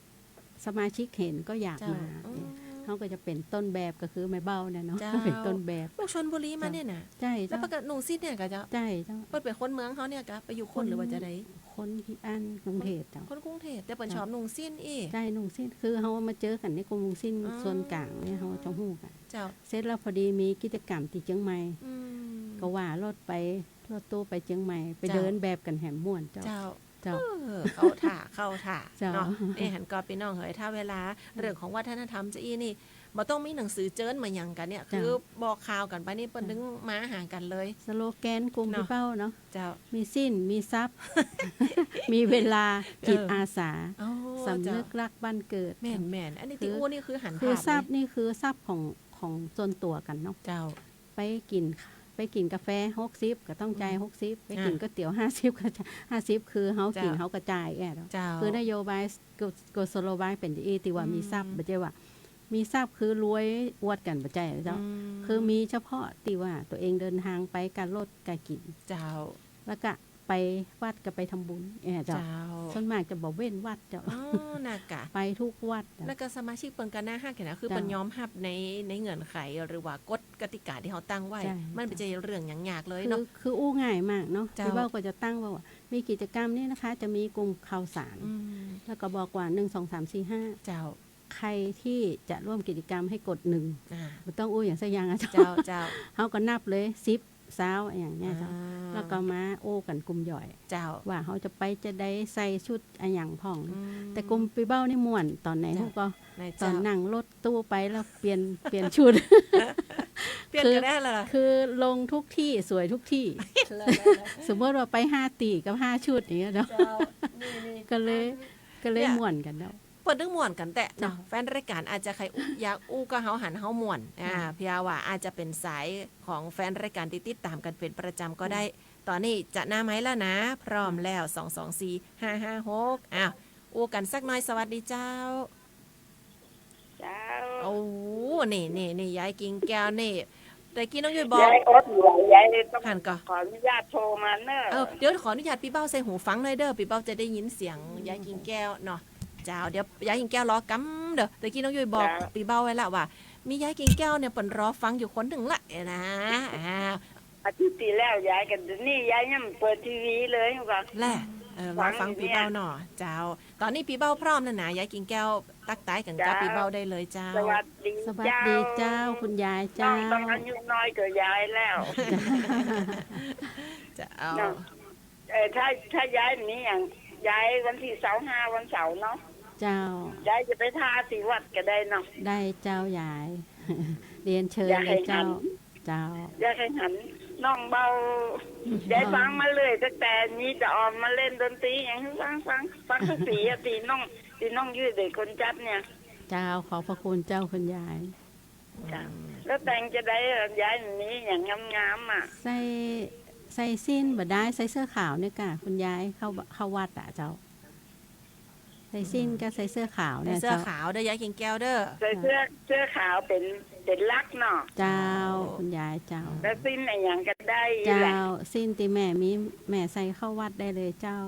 สมาชิกหันก็อยากมา เจ้า อืม เฮาก็จะเป๋นต้นแบบ ก็คือแม่เบ้าเนี่ยเนาะ เจ้า เป๋นต้นแบบ ลูกชลบุรีมาเนี่ยนะ เจ้า ใจ้ แล้ว เจ้า ปะกะหนุ่งสิ้นเนี่ยก่อเจ้า ใจ้เจ้า เปิ้นเป๋นคนเมืองเฮาเนี่ยก่อ ไปอยู่โขนหรือว่าจาใด คน คนอันกรุงเทพฯเจ้า คนกรุงเทพฯ แต่เปิ้น เจ้า ชอบหนุ่งสิ้นอี้ ใจ้ หนุ่งสิ้น คือเฮามาเจอกั๋นในกลุ่มหนุ่งสิ้น อ๋อ ส่วนก๋างเนี่ย เฮาจะฮู้กั๋น เจ้า เสร็จแล้วพอดีมีกิจกรรมตี้เจียงใหม่ อืม ก็ว่ารถไป รถตู้ไปเจียงใหม่ ไป เจ้า เดินแบบกั๋นแหมม่วนเจ้า เจ้า เจ้า เออ เข้าท่า เข้าท่า เจ้า เนาะ เอ้ย หันก่อปี้น้องเหย ถ้าเวลาเรื่องของวัฒนธรรมจะอี้นี่ บ่ต้องมีหนังสือเจิญมาหยังกั๋นเนี่ย เจ้า คือบอกข่าวกั๋นไปนี่ เปิ้น เจ้า ตึงมาหากั๋นเลย สโลแกนกลุ่ม เนาะ ปี้เบ้าเนาะ เจ้า มีสิ้น มีทรัพย์ มีเวลา เออ จิตอาสา โอ้ สำนึก เจ้า รักบ้านเกิด แม่นๆ อันนี้ คือ ตี้อู้นี่คือหัน คือ ถาม ทรัพย์ เลย นี่คือทรัพย์ของ ของส่วนตั๋วกั๋นเนาะ เจ้า ไปกิ๋น ไปกิ๋นกาแฟหกสิบ ก็ต้องจ่าย อืม หกสิบ ไปกิ๋น อ่า ก๋วยเตี๋ยวห้าสิบ ก็จ่าย ห้าสิบ คือเฮากิ๋น เจ้า เฮาก็จ่ายแอ่เนาะ เจ้า คือนโยบาย กุ กุศโลบายเป๋นจะอี้ตี้ว่า อืม มีทรัพย์ บ่ใจ้ว่า มีทรัพย์คือรวยอวดกั๋น บ่ใจ้เจ้า อืม คือมีเฉพาะตี้ว่าตั๋วเองเดินทางไปกับรถกับกิ๋น เจ้า แล้วก็ไปวัดก็ไปทำบุญ เอ้ยเจ้า เจ้า ส่วนมากจะบ่เว้นวัดเจ้า อ๋อ น่ากะ ไปทุกวัดเจ้า แล้วก็สมาชิกเปิ้นก็น่าฮักหั้นนะ คือ เจ้า เปิ้นยอมฮับใน ในเงื่อนไขหรือว่ากฎกติกาตี้เฮาตั้งไว้ ใจ้ มันบ่ใจ้เรื่องหยังยากเลย คือ เนาะ คืออู้ง่ายมากเนาะ เจ้า ปี้เบ้าก็จะตั้งว่า มีกิจกรรมนี้นะคะ จะมีกลุ่มข่าวสาร อืม แล้วก็บอกว่า หนึ่ง สอง สาม สี่ ห้า เจ้า ใครที่จะร่วมกิจกรรมให้กดหนึ่ง อ่า บ่ต้องอู้หยังสักอย่างอะเจ้า เจ้า เจ้า เฮาก็นับเลย สิบ ซาว อะหยังเนี่ยเจ้า อ่า แล้วก็มาอู้กั๋นกลุ่มย่อย เจ้า ว่าเฮาจะไปจาใด ใส่ชุดอะหยังพ่อง อืม แต่กลุ่มปี้เบ้านี่ม่วน ต๋อนไหน เจ้า ฮู้ก่อ ไหนเจ้า ต๋อนนั่งรถตู้ไปแล้วเปลี่ยน เปลี่ยนชุด เปลี่ยนกั๋นได้เหรอ คือ คือลงทุกที่ สวยทุกที่ สมมติว่าไปห้าตี้กับห้าชุดอย่างเงี้ยเนาะ เจ้า นี่ๆ ก็เลย อัน ก็เลย เนี่ย ม่วนกั๋นเนาะ เปิ้นตึงม่วนกั๋นแต๊เนาะ เจ้า แฟนรายก๋านอาจจะใค่อยากอู้กับเฮา หันเฮาม่วน อ่า เจ้า เพียงว่าอาจจะเป๋นสายของแฟนรายก๋านตี้ติดต๋ามกั๋นเป๋นประจ๋ำก็ได้ เจ้า ต๋อนนี้จะหน้าไมค์แล้วนะ พร้อมแล้ว สองสองสี่ห้าห้าหก อ้าว อู้กั๋นสักหน่อย สวัสดีเจ้า เจ้า โอ้ นี่ นี่ นี่ ยายกิ่งแก้วนี่ แต่กี้น้องย้อยบอก ยายอดบ่ไหว ยายต้อง หันก่อ ขออนุญาตโทรมาเน่อ เออ เดี๋ยวขออนุญาตปี้เบ้าใส่หูฟังหน่อยเด้อ ปี้เบ้าจะได้ยินเสียงยายกิ่งแก้วเนาะ เจ้า เดี๋ยวยายกิ่งแก้วรอกำเด้อ แต่กี้น้องย้อยบอก เจ้า ปี้เบ้าไว้ละว่า มียายกิ่งแก้วเนี่ยเปิ้นรอฟังอยู่คนนึ่งละ เอ้ยนะ อ่า อาทิตย์ตี้แล้วยายก็ นี่ยายยังเปิดทีวีเลย ว่า แหละ เออ รอฟังปี้เบ้าเนาะ เจ้า ต๋อนนี้ปี้เบ้าพร้อมแล้วนะ ยายกิ่งแก้วตั๊กตายกั๋นกับ เจ้า ปี้เบ้าได้เลยเจ้า สวัสดี สวัสดีเจ้า เจ้า คุณยายเจ้า น้องต้องอายุน้อยกว่ายายแล้ว เจ้า เนาะ เออ ถ้า ถ้ายายมีหยัง ยายวันตี้ซาวห้าวันเสาร์เนาะ เจ้า ยายจะไปท่าตี้วัดก็ได้เนาะ ได้เจ้ายาย เรียนเชิญเลยเจ้า อยากใค่หัน เจ้า อยากใค่หันน้องเบ้า ยายฟังมาเรื่อย ตั้งแต่มีตาอ่อนมาเล่นดนตรีหยัง ฟัง ฟัง ฟังทุกปี๋อะ ตี้น้อง ตี้น้องย้อยเป๋นคนจัดเนี่ย เจ้า ขอบพระคุณเจ้าคุณยาย เจ้า แล้วแต่งจาใดอะ ยายมีหยังงามๆ อะ ใส่ ใส่สิ้นบ่ได้ ใส่เสื้อขาวเนี่ยก่ะ คุณยาย เข้า เข้าวัดอะเจ้า ใส่สิ้นกับใส่เสื้อขาวเนี่ย ใส่เสื้อขาวเด้อ ยายกิ่งแก้วเด้อ ใส่เสื้อ เสื้อขาวเป๋น เป๋นหลักเนาะ เจ้า คุณยายเจ้า แล้วสิ้นอะหยังก็ได้แหละ เจ้า สิ้นตี้แม่มี แม่ใส่เข้าวัดได้เลยเจ้า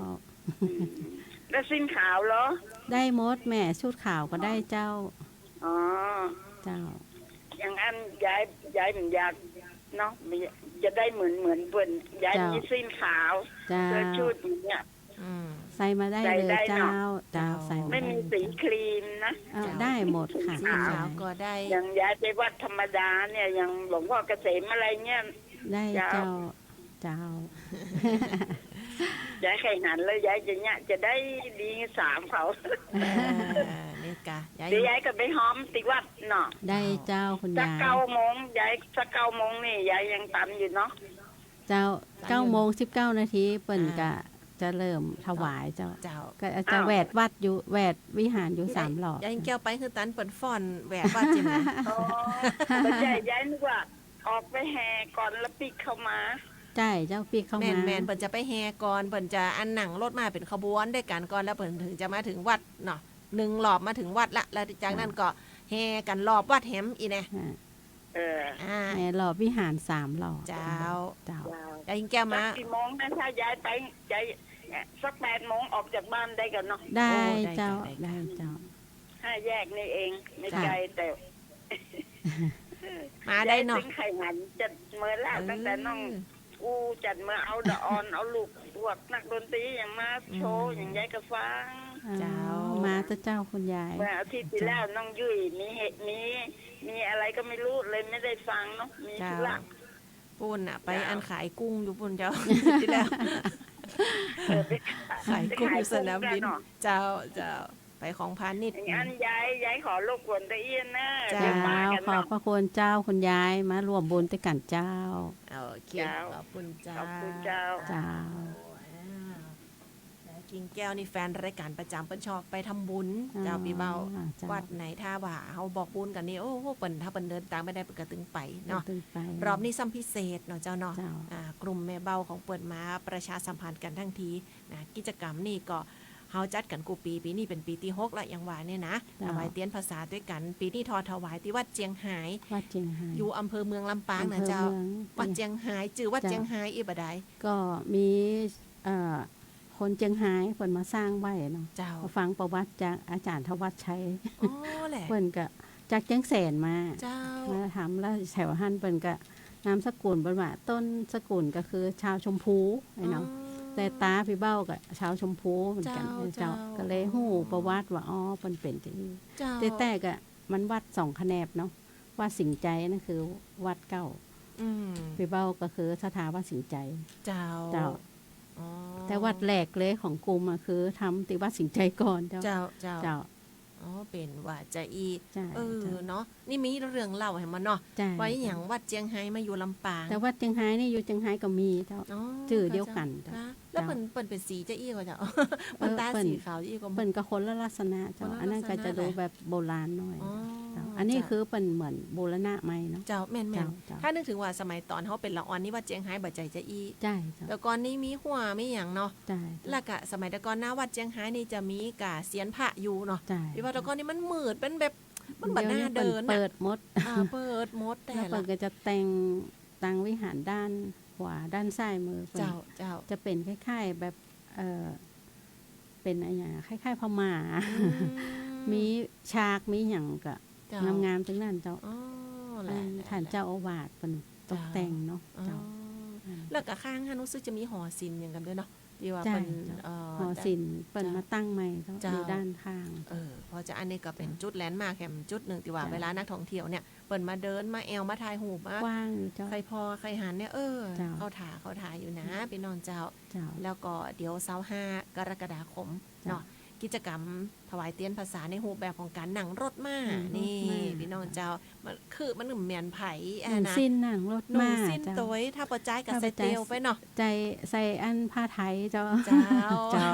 อืม แล้วสิ้นขาวเหรอ ได้หมดแม่ ชุดขาวก็ได้เจ้า อ๋อ เจ้า อย่างอั้นยาย ยายบ่อยากเนาะ จะได้เหมือน เหมือนเปิ้น ยาย เจ้า มีสิ้นขาว เจ้า เสื้อชุดอย่างเงี้ย อืม ใส่มาได้เลยเจ้า ใส่ได้เนาะ เจ้า ใส่มาได้เลยเจ้า ไม่มีสีครีมนะ เออ เจ้า ได้หมดค่ะ สีขาวก็ได้ อย่างยายไปวัดธรรมดาเนี่ย อย่างหลวงพ่อเกษมอะไรเนี่ย ได้เจ้า เจ้า เจ้า ยายใค่หันแล้วยายจะเยียะจะได้ดีสามเขา เออ นี่กะ ยาย เดี๋ยวยายก็ไปฮอมตี้วัดเนาะ ได้เจ้า คุณยาย สักเก้าโมง ยาย สักเก้าโมงนี่ยายยังตันอยู่เนาะ เจ้า เก้าโมงสิบเก้านาที เปิ้น อ่า ก็จะเริ่มถวายเจ้า เจ้า ก็จะ อ้าว แหวดวัดอยู่ แหวดวิหารอยู่สามรอบ ยายแก้วไปคือตันเปิ้นฟ้อนแหวดวัดจริงนะ อ๋อ เปิ้น ยาย ยายนึกว่าออกไปแห่ก่อนแล้วปิ๊กเข้ามา ใจ้เจ้า ปิ๊กเข้ามา แม่นๆ เปิ้นจะไปแห่ก่อน เปิ้นจะอันนั่งรถมาเป๋นขบวนตวยกั๋นก่อน แล้วเปิ้นถึงจะมาเถิงวัดเนาะ นึ่งรอบมาเถิงวัดละ แล้วจากนั้นก็แห่กั๋นรอบวัดแหมอีกแน่ อ่า เออ อ่า แห่รอบวิหารสามรอบ เจ้า เจ้า เจ้า ยายแก้วมา สักกี่โมงนะ ถ้ายายไป ยาย สักแปดโมงออกจากบ้านได้ก่อนเนาะ ได้ โอ้ ได้ เจ้า ได้ ได้เจ้า ห้าแยกนี่เอง ไม่ เจ้า ไกล แต่ มาได้เนาะ ยายเปิ้นใค่หันจัดเมื่อละ เออ ตั้งแต่น้องอู้จัดเมื่อเอาดะออน เอาลูกพวกนักดนตรีอย่างมาโชว์ อืม อย่างยายก็ฟัง เจ้า มาเต๊อะเจ้าคุณยาย เมื่ออาทิตย์ตี้แล้วน้องยุ้ยมีเหตุ มี มีอะไรก็ไม่รู้ เลยไม่ได้ฟังเนาะ มี เจ้า ธุระ ปู๊นน่ะ ไป เจ้า อันขายกุ้งอยู่ปู๊นเจ้า ตี้แล้ว เออ ไปขาย ขายกุ้งอยู่สนามบิน ไปขายกุ้งกั๋นเนาะ เจ้า เจ้า ไปของพาณิชย์ อย่างนั้นยาย ยายขอรบกวนตะอี้นะ เจ้า เดี๋ยวมากั๋น ขอบ เนาะ พระคุณเจ้าคุณยาย มาร่วมบุญตวยกั๋นเจ้า โอเค เจ้า ขอบคุณเจ้า ขอบคุณเจ้า เจ้า อ้าว แล้วกิ่งแก้วนี่แฟนรายก๋านประจ๋ำ เปิ้นชอบไปทำบุญ อ๋อ เจ้า ปี้เบ้า เจ้า วัดไหนถ้าว่าเฮาบอกบุญกั๋นนี่ โอ้โห เปิ้น ถ้าเปิ้นเดินตางไปได้เปิ้นก็ตึงไปเนาะ ตึงไป รอบนี้ซ้ำพิเศษเนาะเจ้าเนาะ เจ้า อ่า กลุ่มแม่เบ้าของเปิ้นมาประชาสัมพันธ์กั๋นทั้งทีนะ กิจกรรมนี่ก็เฮาจัดกั๋นกู้ปี๋ ปี๋นี้เป๋นปี๋ตี้หกละ อย่างว่าเนี่ยนะ เจ้า ถวายเตียนพรรษาตวยกั๋น ปี๋นี้ทอดถวายตี้วัดเจียงฮาย วัดเจียงฮาย อยู่อำเภอเมืองลำปางนะเจ้า อำเภอเมือง วัดเจียงฮาย จื้อวัด เจ้า เจียงฮายอี้บ่าใด ก็มี เอ่อ คนเจียงฮายเปิ้นมาสร้างไว้เนาะ เจ้า ฟังประวัติจากอาจ๋ารย์ธวัชชัย อ๋อแหละ เปิ้นก็จากเจียงแสนมา เจ้า มาทำแล้วแถวหั้นเปิ้นก็นามสกุลเปิ้นว่า ต้นสกุลก็คือชาวชมพูไอ้เนาะ อ๋อ แต่ต๋าปี้เบ้าก็ชาวชมพูเหมือนกั๋น เจ้า เจ้า เจ้า ก็เลยฮู้ประวัติว่า อ๋อ เปิ้นเป๋นจะอี้ เจ้า แต่ แต่ก็มันวัดสองแขนงเนาะ วัดสิงห์ใจนั่นคือวัดเก่า อืม ปี้เบ้าก็คือศรัทธาวัดสิงห์ใจ เจ้า เจ้า อ๋อ แต่วัดแรกเลยของกลุ่มอะคือทำตี้วัดสิงห์ใจก่อนเจ้า เจ้า เจ้า เจ้า อ๋อ เป๋นว่าจะอี้ ใจ้ เออ เจ้า เนาะ นี่มีเรื่องเล่าหื้อมันเนาะ ใจ้ ว่าอะหยัง เจ้า วัดเจียงฮายมาอยู่ลำปาง แต่วัดเจียงฮายนี่อยู่เจียงฮายก็มีเจ้า อ๋อ จื้อเดียวกั๋นเจ้า ค่ะ แล้วเปิ้น เจ้า เปิ้นเป๋นสีจะอี้ก่อเจ้า เปิ้นต๋า เออ เปิ้น สีขาวจะอี้ก่อ เปิ้นก็คนละลักษณะเจ้า คนละลักษณะ อันนั้นก็จะดูแบบโบราณหน่อย อ๋อ เจ้า อันนี้ เจ้า คือเปิ้นเหมือนบูรณะใหม่เนาะ เจ้า แม่นๆ เจ้า เจ้า ถ้านึกเถิงว่าสมัยต๋อนเฮาเป๋นละอ่อนนี่วัดเจียงฮายบ่ใจ้จะอี้ ใจ้เจ้า แต่ก่อนนี่มีฮั้วมีหยังเนาะ ใจ้เจ้า แล้วก็สมัยแต่ก่อนหน้าวัดเจียงฮายนี่จะมีก่าเซียนพระอยู่เนาะ ใจ้ ตี้ว่าแต่ก่อนนี่มันมืด เป๋นแบบ มันบ่น่าเดิน เดี๋ยวนี้เปิ้นเปิดหมด อ่า เปิดหมด แต่ แล้วเปิ้นก็จะแต่ง ตางวิหารด้านขวา ด้านซ้ายมือเปิ้น เจ้า เจ้า จะเป๋นคล้ายๆ แบบ เอ่อ เป๋นอะหยัง คล้ายๆ ผ้าม่า อืม มีฉาก มีหยังก็ เจ้า งามๆ ตึงนั้นเจ้า อ๋อ แหละ อัน แหละ ท่าน แหละ เจ้าอาวาสเปิ้นตกแต่งเนาะ เจ้า เจ้า อ๋อ อืม แล้วก็ข้างหั้นรู้สึกจะมีหอศิลป์หยังก่ำด้วยเนาะ ตี้ว่า ใจ้ เปิ้น เจ้า เอ่อ หอศิลป์เปิ้น เจ้า มาตั้งใหม่เจ้า เจ้า อยู่ด้านข้าง เออ เพราะจะอันนี้ก็เป๋น เจ้า จุดแลนด์มาร์คแห่งจุดนึ่งตี้ว่า เจ้า เวลานักท่องเที่ยวเนี่ย เปิ้นมาเดิน มาแอ่ว มาถ่ายรูป มากว้างอยู่เจ้า ใค่ผ่อใค่หันเนี่ย เออ เจ้า เข้าท่า เข้าท่าอยู่นะ อืม ปี้น้องเจ้า เจ้า แล้วก็เดี๋ยวซาวห้ากรกฎาคม เจ้า เนาะ กิจกรรมถวายเตียนพรรษาในรูปแบบของก๋านนั่งรถม้า นั่งรถม้า นี่ ปี้น้องเจ้า มัน คือมันเหมือนไผอะนะ นุ่งสิ้นนั่งรถม้า นุ่งสิ้น เจ้า ตวย ถ้าบ่ใจ้ก็ใส่เตวไปเนาะ ใจ้ ใส่อันผ้าไถเจ้า เจ้า เจ้า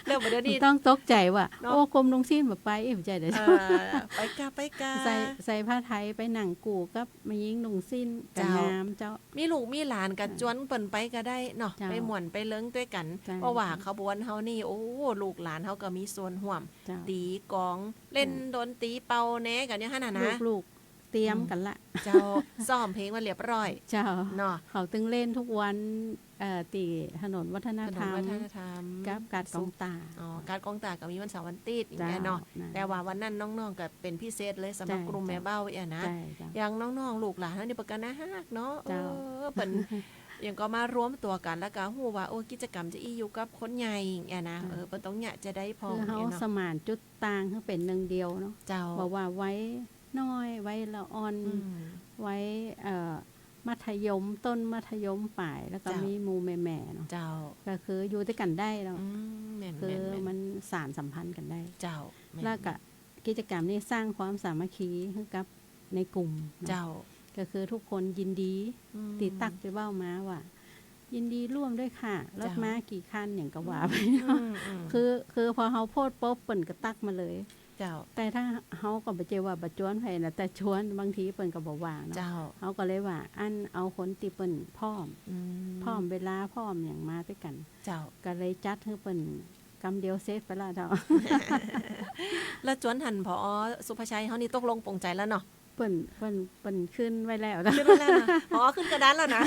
แล้วบ่าเดี๋ยวนี้ ต้องตกใจ๋ว่า เนาะ โอ้ กรมนุ่งสิ้นบ่ไป เอ๊ะ บ่ใจ้เด้อ เออ ไปก่า ไปก่า ใส่ ใส่ผ้าไถไปนั่งกู้กับแม่ญิงนุ่งสิ้นก็ เจ้า งามเจ้า มีลูกมีหลานก็ อ่า จวนเปิ้นไปก็ได้เนาะ เจ้า ไปม่วนไปเลิ้งตวยกั๋น ใจ้ เพราะว่า เจ้า ขบวนเฮานี่ โอ้ ลูกหลานเฮาก็มีส่วนร่วม เจ้า ตี๋กลอง เล่น เจ้า ดนตรีเป่าแนกั๋นอย่างหั้นน่ะนะ ลูกๆ เตรียมกั๋นละ อืม เจ้า ซ้อมเพลงมาเรียบร้อย เจ้า เนาะ เขาตึงเล่นทุกวัน เอ่อ ตี้ถนนวัฒนธรรม ถนนวัฒนธรรม กับกาดกองต้า อ๋อ กาดกองต้าก็มีวันเสาร์วันอาทิตย์อย่างเงี้ยเนาะ เจ้า นั่น แต่ว่าวันนั้นน้องๆ ก็เป๋นพิเศษเลยสำหรับ ใจ้ กลุ่มแม่เบ้าเนี่ยนะ ใจ้เจ้า อย่างน้องๆ ลูกหลานเฮานี่เปิ้นก็น่าฮักเนาะ เจ้า เออ เปิ้น อย่างก็มารวมตั๋วกั๋น แล้วก็ฮู้ว่า โอ้ กิจกรรมจะอี้อยู่กับคนใหญ่อย่างเงี้ยนะ เจ้า เออ เปิ้นต้องเยียะจะได้ผ่อง คือเฮา เนี่ยเนาะ สมานจุดต่างหื้อเป๋นนึ่งเดียวเนาะ เจ้า บ่ว่าวัยน้อย วัยละอ่อน อืม วัย เอ่อ มัธยมต้น มัธยมปลาย แล้วก็ เจ้า มีหมู่แม่ๆ เนาะ เจ้า ก็คืออยู่ตวยกั๋นได้เนาะ อืม แม่น คือ แม่น แม่น มันสานสัมพันธ์กั๋นได้ เจ้า แม่น แล้วก็ แม่น กิจกรรมนี้สร้างความสามัคคีหื้อกับในกลุ่มเนาะ เจ้า ก็คือทุกคนยินดี อืม ตี้ตั๊กตี้เว้ามาว่า ยินดีร่วมด้วยค่ะ เจ้า รถม้ากี่คัน หยังก็ว่าไปเนาะ อืม อืม คือ คือพอเฮาโพสต์ปุ๊บ เปิ้นก็ตั๊กมาเลย เจ้า แต่ถ้าเฮาก็บ่ใจ้ว่าบ่จวนใผนะ แต่จวน บางทีเปิ้นก็บ่ว่างเนาะ เจ้า เฮาก็เลยว่า อั้นเอาคนตี้เปิ้นพร้อม อืม พร้อมเวลา พร้อมหยังมาตวยกั๋น เจ้า ก็เลยจัดหื้อเปิ้นกำเดียวเสร็จไปละเจ้า แล้วจวนหั้น ผอ.สุภชัยเฮานี่ตกลงปลงใจ๋แล้วเนาะ เปิ้น เปิ้น เปิ้นขึ้นไว้แล้ว ขึ้นไว้แล้วนะ ผอ.ขึ้นกระดานแล้วนะ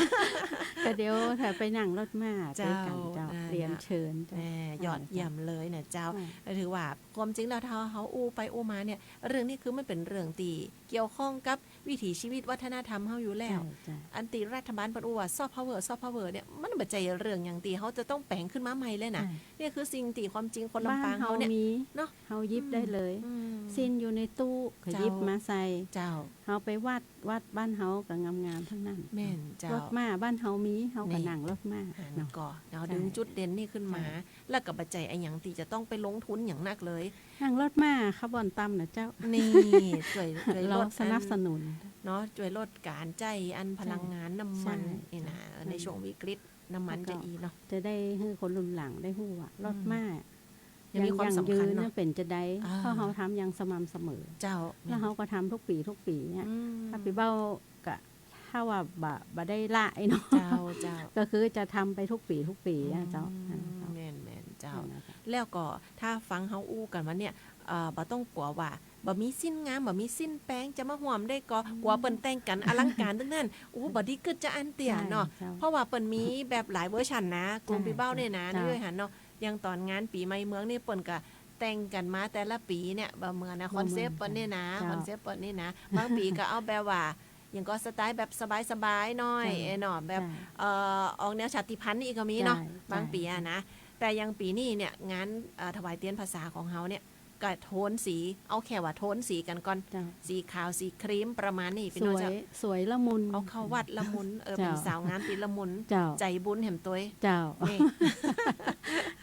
ก็เดี๋ยวถ้าไปนั่งรถม้าตวยกั๋นเจ้า เจ้า อ่า เรียนเชิญเจ้า แหม ยอดเยี่ยมเลยนะเจ้า อ่า ก็ถือว่าความจริงแล้วถ้าเฮาอู้ไปอู้มาเนี่ย เรื่องนี้คือมันเป๋นเรื่องตี้เกี่ยวข้องกับวิถีชีวิตวัฒนธรรมเฮาอยู่แล้ว ใจ้ะ ใจ้ อันตี้รัฐบาลเปิ้นอู้ว่าซอฟต์พาวเวอร์ ซอฟต์พาวเวอร์เนี่ย มันบ่ใจ้เรื่องหยังตี้เฮาจะต้องแป๋งขึ้นมาใหม่เลยนะ ใจ้ เนี่ยคือสิ่งตี้ความจริงคนลำปางเฮาเนี่ย บ้านเฮามี เนาะ เฮาหยิบได้เลย อืม อืม สิ้นอยู่ในตู้ก็หยิบมาใส่ เจ้า เฮาไปวัด วัดบ้านเฮาก็งามๆ ตังนั้น แม่นเจ้า รถม้าบ้านเฮามี เฮาก็ นี่ นั่งรถม้า หั้น เนาะ ก่อ เฮา ใจ้ ดึงจุดเด่นนี่ขึ้นมา ใจ้ แล้วก็บ่ใจ้อะหยังตี้จะต้องไปลงทุนหยังนักเลย นั่งรถม้าคาร์บอนต่ำนะเจ้า นี่ จ้วย จ้วยลด ลองสนับสนุน อัน เนาะ จ้วยลดก๋านใจ๊อันพลังงาน ใจ้ น้ำมัน ใจ้ นี่นะ ใจ้ ในช่วงวิกฤต น้ำมันจะอี้เนาะ จะได้หื้อคนรุ่นหลังได้ฮู้ว่ารถม้า อืม ยังมีความสำคัญเนาะ ยังยั่งยืนเป๋นจาใด อ่า เพราะเฮาทำอย่างสม่ำเสมอ เจ้า แล้วเฮาก็ทำทุกปี๋ทุกปี๋เนี่ย อืม ถ้าปี้เบ้าก็ ถ้าว่าบ่ บ่ได้ละไอ้เนาะ เจ้า เจ้า ก็คือจะทำไปทุกปี๋ทุกปี๋อะเจ้า อืม อันนั้นเจ้า แม่น แม่นเจ้า นั่นน่ะเจ้า แล้วก็ถ้าฟังเฮาอู้กั๋นมาเนี่ย เอ่อ บ่ต้องกั๋วว่า บ่มีสิ้นงาม บ่มีสิ้นแป๋ง จะมาฮ่วมได้ก่อ อืม กั๋วเปิ้นแต่งกั๋นอลังก๋านตังนั้น อู้ บ่ดีกึ๊ดจะอั้นเตี้ยเนาะ ใจ้ เจ้า เพราะว่าเปิ้นมีแบบหลายเวอร์ชันนะ กลุ่ม ใจ้ ปี้เบ้าเนี่ยนะ เจ้า ในย้อยหั้นเนาะ อย่างต๋อนงานปี๋ใหม่เมืองนี่เปิ้นก็แต่งกั๋นมาแต่ละปี๋เนี่ย บ่เหมือนนะ บ่เหมือนกั๋น คอนเซปต์เปิ้นเนี่ยนะ เจ้า คอนเซปต์เปิ้นนี่นะ บางปี๋ก็เอาแบบว่า อย่างก็สไตล์แบบสบายๆ หน้อย ใจ้ เอ้ยเนาะ แบบ ใจ้ เอ่อ ออกแนวชาติพันธุ์นี่ก็มีเนาะ ใจ้ บางปี๋อะนะ ใจ้ แต่อย่างปี๋นี้เนี่ย งาน เอ่อ ถวายเตียนพรรษาของเฮาเนี่ย ก็โทนสี เอาแค่ว่าโทนสีกั๋นก่อน เจ้า สีขาว สีครีม ประมาณนี้ ปี้น้องเจ้า สวย สวยละมุน เอาเข้าวัดละมุน เออ เจ้า เป๋นสาวงามตี้ละมุน เจ้า ใจ๋บุญแหมตวย เจ้า นี่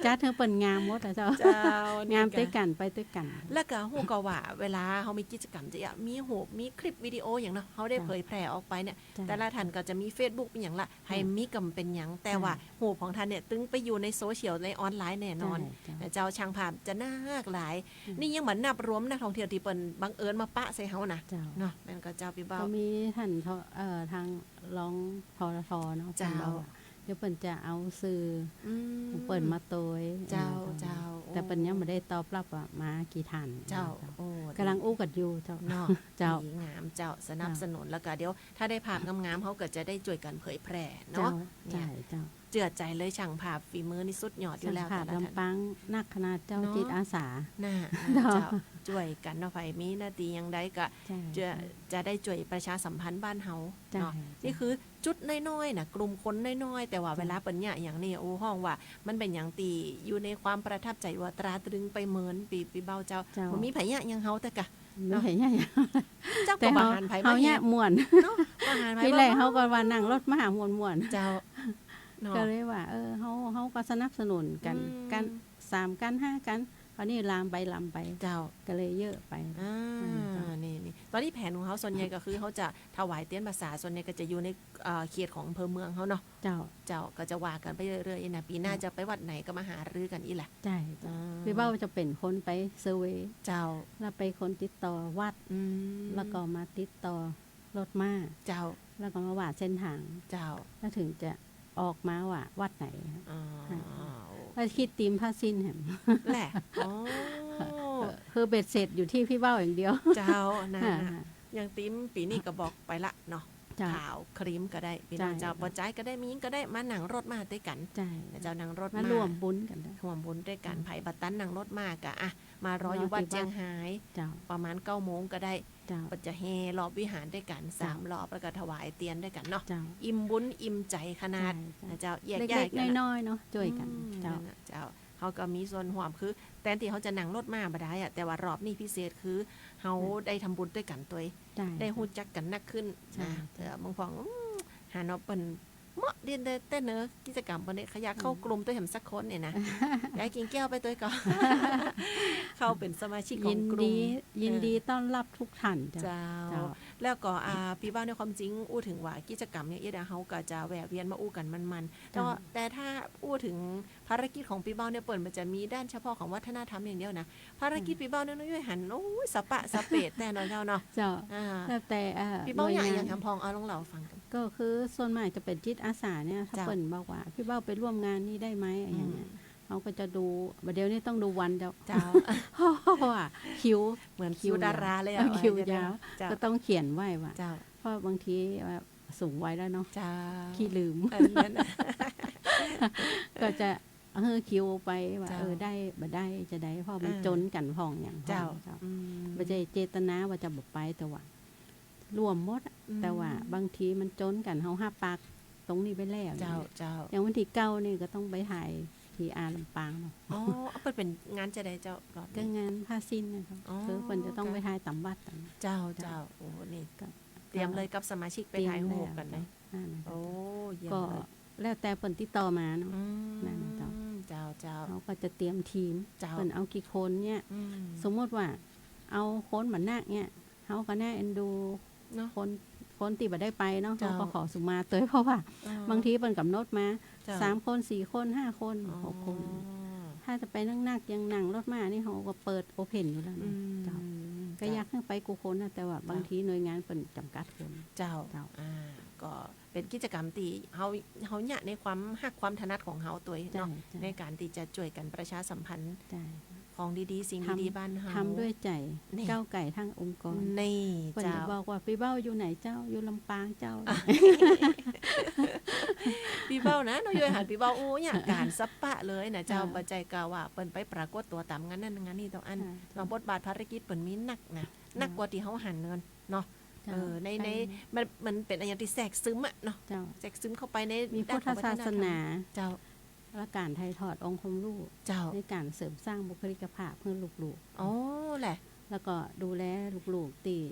จัดหื้อเปิ้นงามหมดอะเจ้า เจ้า งามตวยกั๋น ไปตวยกั๋น แล้วก็ฮู้ก่อว่า เวลาเฮามีกิจกรรมจะมีฮูป มีคลิปวิดีโอหยังเนาะ เฮาได้ เจ้า เผยแพร่ออกไปเนี่ย เจ้า แต่ละท่านก็จะมีเฟซบุ๊กมีหยังละ ใผ เจ้า มีก็บ่เป๋นหยัง แต่ว่า เจ้า ฮูปของท่านเนี่ย ตึงไปอยู่ในโซเชียล ในออนไลน์แน่นอน ใจ้ เจ้า นะเจ้า ช่างภาพจะนักหลาย อืม นี่ยังบ่นับรวมนักท่องเที่ยวตี้เปิ้นบังเอิญมาปะใส่เฮานะ เจ้า เนาะ แม่นก่อเจ้าปี้เบ้า ก็มีท่าน เอ่อ ทางรอง ทท เนาะ เจ้า เปิ้นบอกว่า เดี๋ยวเปิ้นจะเอาสื่อ อืม ของเปิ้นมาตวย เจ้า เออ เจ้า แต่เปิ้นยังบ่ได้ตอบรับว่ามากี่ท่าน เจ้า เจ้า โอ้ ก่ำลังอู้กั๋นอยู่เจ้า เนาะ เจ้า ดีงามเจ้า สนับสนุน เจ้า แล้วก็เดี๋ยวถ้าได้ภาพงามๆ เฮาก็จะได้จ้วยกั๋นเผยแพร่เนาะ เจ้า เนี่ย ใจ้เจ้า เจื้อใจ๋เลย ช่างภาพฝีมือนี่สุดยอดอยู่แล้ว ช่างภาพ แต่ละท่าน ลำปางนักขนาดเจ้า เนาะ จิตอาสา น่ะ เจ้า เจ้า จ้วยกั๋นเนาะ ใผมีหน้าตี้อย่างใดก็ ใจ้ จะ เจ้า จะได้จ้วยประชาสัมพันธ์บ้านเฮา ใจ้ เนาะ เจ้า นี่คือ จุดน้อยๆ นะ กลุ่มคนน้อยๆ แต่ว่า เจ้า เวลาเปิ้นเยียะอย่างนี้ โอ้ ฮ้องว่ามันเป๋นอย่างตี้อยู่ในความประทับใจ๋ว่าตราตรึงไปเหมิน ปี้ ปี้เบ้าเจ้า เจ้า บ่มีใผเยียะอย่างเฮาแต่กะ บ่มีใผเยียะอย่าง เนาะ เจ้าก็บ่หันใผมาเยียะ เฮาเยียะม่วน เนาะ บ่หันใผ ตี้แรก มา เฮาก็ว่านั่งรถม้าม่วนๆ เจ้า เนาะ ก็เลยว่า เออ เฮา เฮาก็สนับสนุนกั๋น อืม กั๋น สามกั๋น ห้ากั๋น คราวนี้ลามไปลามไป เจ้า ก็เลยเยอะไป อ่า อืม เจ้า นี่ นี่ ต๋อนนี้แผนของเฮาส่วนใหญ่ก็คือเฮาจะถวายเตียนพรรษา ส่วนใหญ่ก็จะอยู่ใน เอ่อ เขตของอำเภอเมืองเฮาเนาะ เจ้า เจ้า ก็จะว่ากั๋นไปเรื่อยๆ นะ ปี๋หน้า เจ้า จะไปวัดไหนก็มาหารือกั๋นอี้แหละ ใจ้เจ้า อ่า ปี้เบ้าจะเป๋นคนไปเซอร์เวย์ เจ้า แล้วเป๋นคนติดต่อวัด อืม แล้วก็มาติดต่อรถม้า เจ้า แล้วก็มาว่าเส้นตาง เจ้า แล้วเถิงจะออกมาว่าวัดไหน อ๋อ อ่า โอ้ แล้วคิดธีมผ้าสิ้นแหม แหละ อ๋อ คือเบ็ดเสร็จอยู่ตี้ปี้เบ้าอย่างเดียว เจ้า นะ อ่า นะ อย่างธีมปี๋นี้ก็บอกไปละเนาะ เจ้า ขาวครีมก็ได้ ปี้น้องเจ้า ใจ้ บ่ใจ้ก็ได้ แม่ญิงก็ได้ มานั่งรถม้าตวยกั๋น ใจ้ เจ้า นั่งรถม้า มาฮ่วมบุญกั๋นได้ ฮ่วมบุญตวยกั๋น อืม ใผบ่ตันนั่งรถม้าก็ อ่ะ มารออยู่วัดเจียงฮาย เจ้า ประมาณเก้าโมงก็ได้ เจ้า ก็จะแห่รอบวิหารตวยกั๋น เจ้า สามรอบ แล้วก็ถวายเตียนตวยกั๋นเนาะ เจ้า อิ่มบุญอิ่มใจ๋ขนาด ใจ้ เจ้า นะเจ้า แยกย้ายกั๋น เล็กๆ น้อยๆ เนาะ จ้วยกั๋น อืม เจ้า นั่นน่ะเจ้า เฮาก็มีส่วนฮ่วม คือแตนตี้เฮาจะนั่งรถม้าบ่ได้อะ แต่ว่ารอบนี้พิเศษคือเฮา ใจ้ ได้ทำบุญตวยกั๋นตวย ใจ้ ได้ฮู้จักกั๋นนักขึ้น ใจ้ นะ เจ้า เออ บางพ่อง อืม หันว่าเปิ้นเหมาะดีเต้นเนอะ กิจกรรมเปิ้นเนี่ย ใค่อยากเข้ากลุ่มตวยแหมสักคนเนี่ยนะ อยากกิ๋นแก้วไปตวยก่อ เข้าเป๋นสมาชิกของกลุ่ม ยินดี ยินดี เออ ต้อนฮับกู้ท่านเจ้า เจ้า เจ้า แล้วก็ อ่า ปี้เบ้า ในความจริงอู้เถิงว่ากิจกรรมเนี่ย เดี๋ยวเฮาก็จะแวะเวียนมาอู้กั๋นมันๆ แต่ว่า เจ้า แต่ถ้าอู้เถิงภารกิจของปี้เบ้าเนี่ย เปิ้นบ่จะมีด้านเฉพาะของวัฒนธรรมอย่างเดียวนะ ภารกิจ อืม ปี้เบ้าเนี่ย น้องย้อยหัน โอ้ย สะปะสะเปะแต๊เนาะเจ้าเนาะ เจ้า อ่า แล้วแต่ เอ่อ ปี้เบ้า หน่วยงาน อยาก อย่างแหมพ่อง เอาลองเล่าฟังกั๋น ก็คือส่วนมากจะเป๋นจิตอาสาเนี่ย ถ้า เจ้า เปิ้นบอกว่า ปี้เบ้าไปร่วมงานนี้ได้ไหม อย่างเงี้ย อืม เฮาก็จะดู บ่าเดี่ยวนี้ต้องดูวันเจ้า เจ้า เพราะว่าคิว เหมือนคิวยาว คิวดาราเลยอะ เออ คิวยาว ว่าอย่างนั้นเจ้า ก็ต้องเขียนไว้ว่า เจ้า เพราะบางทีว่าสูงวัยแล้วเนาะ เจ้า ขี้ลืม เออ นั่นน่ะ ก็จะ เออ คิวไปว่า เจ้า เออ ได้บ่ได้จะได้ เพราะมัน อ่า จ๋นกั๋นพ่องอย่างพ่อง เจ้า เจ้า อืม บ่ใจ้เจตนาว่าจะบ่ไป แต่ว่า รวมหมดอะ อืม แต่ว่าบางทีมันจ๋นกั๋น เฮาฮับปากตรงนี้ไปแล้ว เจ้า อย่างเงี้ย เจ้า อย่างวันตี้เก้านี่ก็ต้องไปถ่ายพีอาร์ลำปางเนาะ อ๋อ เปิ้นเป๋นงานจะใดเจ้า รอบนี้ ก็งานผ้าสิ้นนะครับ อ๋อ คือเปิ้นจะต้องไปถ่ายต๋ามวัดต๋าม เจ้า เจ้า เจ้า โอ้ นี่ ก็ เตรียมเลยกับสมาชิกไปถ่ายรูปกั๋นนะ เตรียมแล้ว นั่นน่ะ โอ้ เยี่ยมเลย ก็แล้วแต่เปิ้นติดต่อมาเนาะ อืม นั่นน่ะเจ้า เจ้า เจ้า เฮาก็จะเตรียมทีม เจ้า เปิ้นเอากี่คนเนี่ย อืม สมมุติว่าเอาคนบ่นักเนี่ย เฮาก็น่าเอ็นดู เนาะ คน คนตี้บ่ได้ไปเนาะ เจ้า เฮาก็ขอสุมาตวย เพราะว่า เออ บางทีเปิ้นก๋ำหนดมา เจ้า สามคน สี่คน ห้าคน อ๋อ หกคน ถ้าจะไปนักๆ อย่างนั่งรถมานี่ เฮาก็เปิดโอเพ่นอยู่แล้วนะ อืม เจ้า ก็ เจ้า อยากหื้อไปกู้คนนะ แต่ว่า เจ้า บางทีหน่วยงานเปิ้นจ๋ำกัดคน เจ้า เจ้า อ่า ก็เป๋นกิจกรรมตี้เฮา เฮาเยียะในความฮักความถนัดของเฮาตวยเนาะ ใจ้ ใจ้ ในก๋านตี้จะจ้วยกั๋นประชาสัมพันธ์ ใจ้ ของดีๆ สิ่งดีๆ ทำ บ้านเฮา ทำด้วยใจ๋ นี่ ก้าวไก่ทั้งองค์กร นี่ เปิ้นจะ เจ้า บอกว่า ปี้เบ้าอยู่ไหนเจ้า อยู่ลำปางเจ้า อ่ะ ปี้เบ้านะ น้องย้อยหันปี้เบ้า โอ้ อย่างก๋านสะปะเลยนะเจ้า เจ้า บ่ใจ้กาว่าเปิ้นไปปรากฏตั๋วต๋ามงานนั้นงานนี้เต้าอั้น อ่า เนาะ บทบาทภารกิจเปิ้นมีนักนะ เจ้า นักกว่าตี้เฮาหันเนาะ เจ้า เออ ใน ใจ้ ใน มัน มันเป๋นอะหยังตี้แทรกซึมอะเนาะ เจ้า แทรกซึมเข้าไปใน มี ด้านของวัฒนธรรม พุทธศาสนา เจ้า และก๋านถ่ายทอดองค์ความฮู้ เจ้า ในก๋านเสริมสร้างบุคลิกภาพหื้อลูกๆ อ๋อ แหละ แล้วก็ดูแลลูกๆ ตี้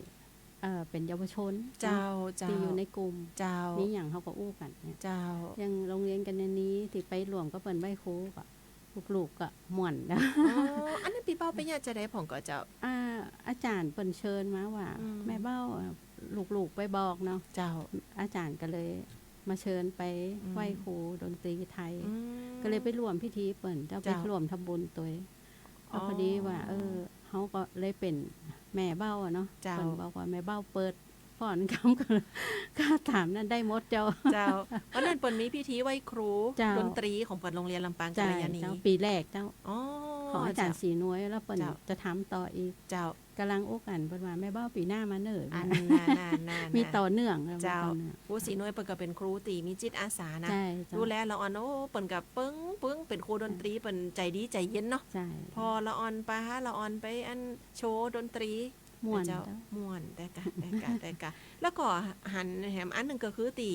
เอ่อ เป๋นเยาวชน เจ้า เนาะ เจ้า ตี้อยู่ในกลุ่ม เจ้า มีหยังเฮาก็อู้กั๋นเนี่ย เจ้า อย่างโฮงเฮียนกัญญานีตี้ไปร่วมกับเปิ้นไหว้ครูก็ ลูกๆ ก็ม่วน อ๋อ อันนั้นปี้เบ้าไปเยียะจะใดพ่องก่อเจ้า อ่า อาจ๋ารย์เปิ้นเชิญมาว่า อืม แม่เบ้า เอ่อ ลูกๆ ไปบอกเนาะ เจ้า อาจ๋ารย์ก็เลยมาเชิญไป อืม ไหว้ครูดนตรีไทย อืม ก็เลยไปร่วมพิธีเปิ้น เจ้า เจ้า ไปร่วมทำบุญตวย อ๋อ ก็พอดีว่า เออ เฮาก็เลยเป๋นแม่เบ้าอะเนาะ เจ้า เปิ้นบอกว่าแม่เบ้าเปิดฟ้อนกำ ก็ ก็ต๋ามนั้นได้หมดเจ้า เจ้า เพราะนั้นเปิ้นมีพิธีไหว้ครู เจ้า ดนตรีของเปิ้นโฮงเฮียนลำปางกัลยาณี ใจ้เจ้า ปี๋แรกเจ้า อ๋อ ของอาจ๋ารย์ เจ้า ศรีนวย แล้วเปิ้น เจ้า จะทำต่ออีก เจ้า ก่ำลังอู้กั๋นเปิ้นว่าแม่เบ้าปี๋หน้ามาเน่อ อันนั้น นั่นๆๆ มีต่อเนื่อง เจ้า มีต่อเนื่อง ครูศรีนวยเปิ้นก็เป๋นครูตี้มีจิตอาสานะ ใจ้เจ้า ดูแลละอ่อน โอ้ เปิ้นก็เปิ้งๆ เป๋นครูดนตรี เปิ้นใจ๋ดีใจ๋เย็นเนาะ ใจ้ ปอละอ่อนปาละอ่อนไปอันโชว์ดนตรี ม่วน เจ้า เจ้า ม่วน แต๊กะ แต๊กะ แต๊กะ แล้วก็หันแหมอันนึ่งก็คือตี้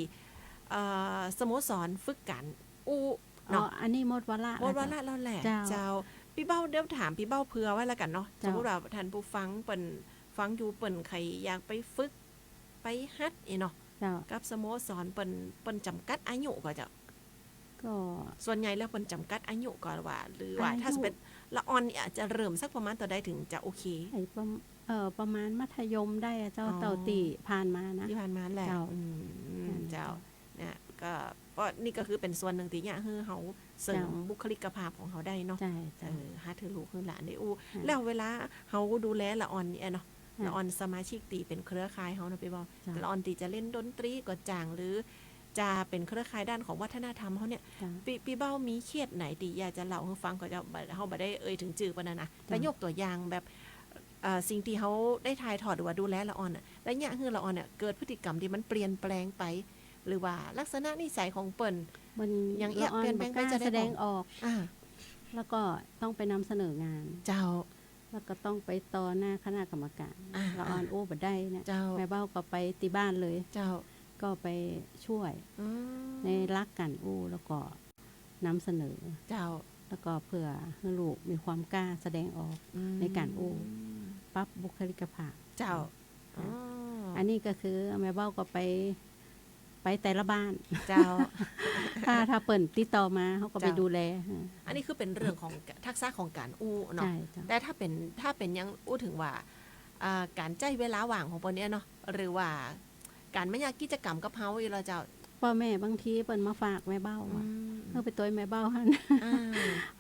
เอ่อ สโมสรฝึกก๋านอู้ อ๋อ เนาะ อันนี้หมดวาระ หมดวาระแล้วแหละ เจ้า เจ้า ปี้เบ้า เดี๋ยวถามปี้เบ้าเผื่อไว้แล้วกั๋นเนาะ เจ้า สมมุติว่าท่านผู้ฟังเปิ้นฟังอยู่ เปิ้นใค่อยากไปฝึก ไปหัดอี้เนาะ เจ้า กับสโมสรเปิ้น เปิ้นจ๋ำกัดอายุก่อเจ้า ก็ ส่วนใหญ่แล้วเปิ้นจ๋ำกัดอายุก่อว่า หรือว่า อายุ ถ้าสมมุติละอ่อนเนี่ยจะเริ่มสักประมาณเต้าใดเถิงจะโอเค ไอ้ประม- เอ่อ ประมาณมัธยมได้อะเจ้า อ๋อ เต้าตี้ผ่านมานะ ตี้ผ่านมาแหละ เจ้า อืม นั่น เจ้า เจ้า นะ ก็ ก็นี่ก็คือเป๋นส่วนนึ่งตี้เยียะหื้อเฮาเสริม เจ้า บุคลิกภาพของเฮาได้เนาะ ใจ้เจ้า เออ หัดหื้อลูกหื้อหลานได้อู้ อ่า แล้วเวลาเฮาดูแลละอ่อนเนี่ยเนาะ อ่า ละอ่อนสมาชิกตี้เป๋นเครือข่ายเฮาเนาะปี้เบ้า เจ้า ละอ่อนตี้จะเล่นดนตรีก็จ้าง หรือจะเป๋นเครือข่ายด้านของวัฒนธรรมเฮาเนี่ย เจ้า ปี้ ปี้เบ้ามีเคสไหนตี้อยากจะเล่าหื้อฟังก่อเจ้า บ่- เฮาบ่ได้เอ่ยเถิงจื้อเปิ้นนะนะ เจ้า แต่ยกตั๋วอย่างแบบ เอ่อ สิ่งตี้เฮาได้ถ่ายทอดหรือว่าดูแลละอ่อนน่ะ แล้วเยียะหื้อละอ่อนเนี่ยเกิดพฤติกรรมตี้มันเปลี่ยนแปลงไป หรือว่าลักษณะนิสัยของเปิ้น มัน อย่างเอี้ย ละอ่อน เปลี่ยนแปลงไป บ่กล้า จะได้ แสดงออก อ่า แล้วก็ต้องไปนำเสนองาน เจ้า แล้วก็ต้องไปต่อหน้าคณะกรรมการ อ่า ละอ่อน อ่า อู้บ่ได้เนี่ย เจ้า แม่เบ้าก็ไปตี้บ้านเลย เจ้า ก็ไปจ้วย อืม ในหลักก๋านอู้ แล้วก็นำเสนอ เจ้า แล้วก็เพื่อหื้อลูกมีความกล้าแสดงออก อืม ในก๋านอู้ ปรับบุคลิกภาพ เจ้า ค่ะ อ๋อ อันนี้ก็คือแม่เบ้าก็ไป ไปแต่ละบ้าน เจ้า ถ้า ถ้าเปิ้นติดต่อมา เฮาก็ไป เจ้า ดูแล เออ อันนี้คือเป๋นเรื่องของทักษะของก๋านอู้เนาะ ใจ้เจ้า แต่ถ้าเป๋น ถ้าเป๋นอย่างอู้เถิงว่า อ่า ก๋านใจ๊เวลาว่างของเปิ้นเนี่ยเนาะ หรือว่าก๋านมาเยียะกิจกรรมกับเฮาอี้ลอเจ้า ป้อแม่บางทีเปิ้นมาฝากแม่เบ้าอะ อืม เออ ไปตวยแม่เบ้าหั้น อ่า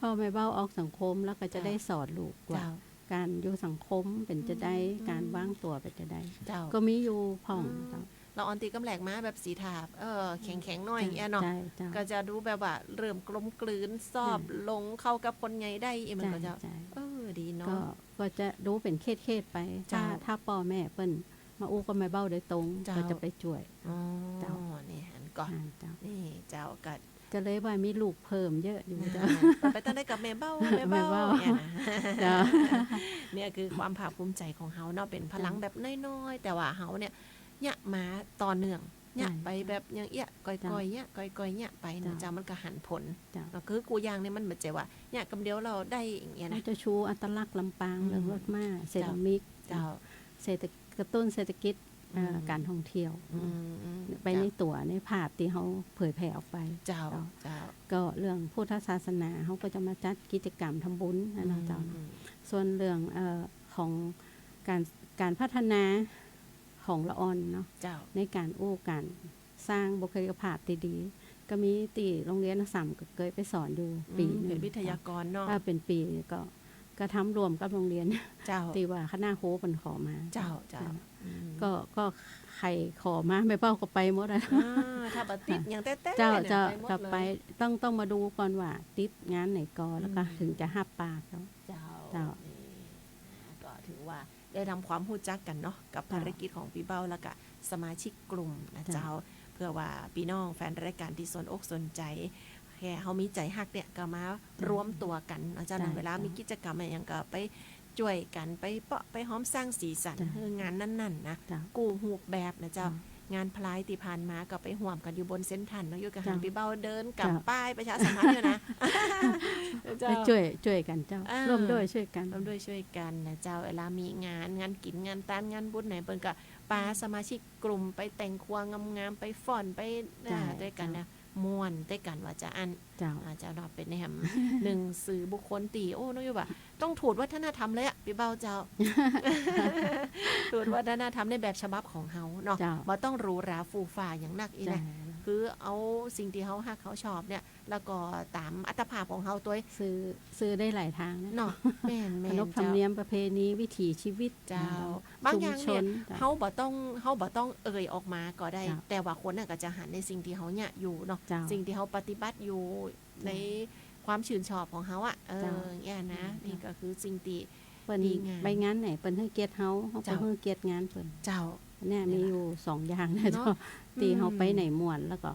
ป้อแม่เบ้าออกสังคมแล้วก็จะ เจ้า ได้สอนลูกว่า เจ้า ก๋านอยู่สังคมเป๋นจะใด อืม ก๋านวางตั๋วเป๋นจะใด เจ้า ก็มีอยู่พ่อง อืม เจ้า ละอ่อนตี้กำแหลกมาแบบสีถาบ เออ แข็งๆ หน้อย เจ้า อย่างเงี้ยเนาะ ใจ้เจ้า ก็จะดูแบบว่าเริ่มกลมกลืน สอบ เจ้า ลงเข้ากับคนใหญ่ได้ อีกมันก็จะ ใจ้เจ้า เออ ดีเนาะ ก็ ก็จะดูเป๋นเขตๆ ไป ถ้า เจ้า ถ้าป้อแม่เปิ้นมาอู้กับแม่เบ้าโดยตรง เจ้า ก็จะไปจ้วย อ๋อ เจ้า นี่หันก่อน อ่า เจ้า นี่เจ้าก็ ก็เลยว่ามีลูกเพิ่มเยอะอยู่ อ่า เจ้า ไป ไปตวยได้กับแม่เบ้า แม่เบ้า แม่เบ้า เนี่ยนะ เจ้า เนี่ยคือความภาคภูมิใจ๋ของเฮาเนาะ เป๋นพลัง เจ้า แบบน้อยๆ แต่ว่าเฮาเนี่ย เยียะมาต่อเนื่อง เยียะ ใจ้ ไปแบบอย่างเอี้ย เจ้า ก้อยๆ เยียะ ก้อยๆ เยียะไปเนาะ เจ้า เจ้า มันก็หันผล เจ้า เนาะ คือกู้อย่างเนี่ยมันบ่ใจ้ว่า เยียะกำเดียวแล้วได้อย่างเงี้ยนะ เฮาจะชูอัตลักษณ์ลำปาง อืม เรื่องรถม้า เซรามิก เจ้า เจ้า เศรษฐ กระตุ้นเศรษฐกิจ เอ่อ อืม ก๋านท่องเที่ยว อืม อืม ไปในตั๋ว เจ้า ในภาพตี้เฮาเผยแผ่ออกไป เจ้า เจ้า เจ้า ก็เรื่องพุทธศาสนาเฮาก็จะมาจัดกิจกรรมทำบุญนะเนาะ อืม เจ้าเนาะ อืม ส่วนเรื่อง เอ่อ ของก๋าน ก๋านพัฒนาของละอ่อนเนาะ เจ้า ในก๋านอู้ก๋านสร้างบุคลิกภาพตี้ดี ก็มีตี้โรงเรียนอัสสัมก็เกยไปสอนอยู่ อืม ปี๋นึ่ง เป๋นวิทยากรเนาะ เอ่อ เป๋นปี๋ ก็ ก็ทำร่วมกับโรงเรียน เจ้า ตี้ว่าคณะครูเปิ้นขอมา เจ้า เจ้า นั่นแหละ อืม ก็ ก็ใผขอมา แม่เบ้าก็ไปหมดอะ อ่า ถ้าบ่ติดอย่างแต๊ๆ เจ้า เนี่ย เจ้า ไปหมดเลย ถ้าไป ต้อง ต้องมาดูก่อนว่าติดงานไหนก่อ แล้วก็ อืม เถิงจะฮับปากเนาะ เจ้า เจ้า นี่นะ ก็ถือว่าได้ทำความฮู้จักกั๋นเนาะ กับ เจ้า ภารกิจของปี้เบ้า แล้วก็สมาชิกกลุ่มนะ เจ้า เจ้า เปื้อว่าปี้น้องแฟนรายก๋านตี้สนอกสนใจ๋ แค่เฮามีใจ๋ฮักเนี่ย ก็มารวมตั๋วกั๋นนะเจ้านะ ใจ้ เวลามีกิจกรรมอะหยังก็ไปจ้วยกั๋น ไปเปาะไปหอมสร้างสีสัน เจ้า เออ งานนั้นๆ นะ เจ้า กู้ฮูปแบบนะเจ้า เจ้า งานพลายตี้ผ่านมาก็ไปฮ่วมกั๋นอยู่บนเซ็นทรัลเนาะ อยู่ก็หัน เจ้า ปี้เบ้าเดินก๋ำ เจ้า ป้ายประชาสัมพันธ์อยู่นะ เจ้า ไปจ้วย จ้วยกั๋นเจ้า อ่า ร่วมด้วยช่วยกัน ร่วมด้วยช่วยกันนะเจ้า เวลามีงาน งานกิ๋น งานตาน งานบุญไหน เปิ้นก็ปา อืม สมาชิกกลุ่มไปแต่งครัวงามๆ ไปฟ้อน ไป เจ้า อ่า ตวยกั๋นนะ เจ้า ม่วนตวยกั๋นว่าจาอั้น เจ้า อ่า เจ้าเนาะ เป๋นแหม นึ่งสื่อบุคคลตี้ โอ้ น้องยุ้ยว่า ต้องถูดวัฒนธรรมเลยอะ ปี้เบ้าเจ้า ถูดวัฒนธรรมในแบบฉบับของเฮาเนาะ เจ้า บ่ต้องหรูหราฟู่ฟ้าอย่างนักอี้นะ เจ้า คือเอาสิ่งตี้เฮาฮักเฮาชอบเนี่ย แล้วก็ต๋ามอัตภาพของเฮาตวย สื่อ สื่อได้หลายตางนะ เนาะ แม่นๆ ขนบธรรมเนียม เจ้า ประเพณี วิถีชีวิต เจ้า นะ บางอย่างเนี่ย ชุมชน เจ้า เฮาบ่ต้อง เฮาบ่ต้องเอ่ยออกมาก็ได้ เจ้า แต่ว่าคนน่ะก็จะหันในสิ่งตี้เฮาเยียะอยู่เนาะ เจ้า สิ่งตี้เฮาปฏิบัติอยู่ เจ้า ในความชื่นชอบของเฮาอะ เออ เจ้า เนี่ยนะ เจ้า นี่ก็คือสิ่งตี้ เปิ้น ดีงาม ไปงานไหน เปิ้นหื้อเกียรติเฮา เฮาก็ เจ้า หื้อเกียรติงานเปิ้น เจ้า เนี่ย นี่ มี ละ อยู่สองอย่างนะ เนาะ เจ้า ตี้เฮา อืม ไปไหนม่วน แล้วก็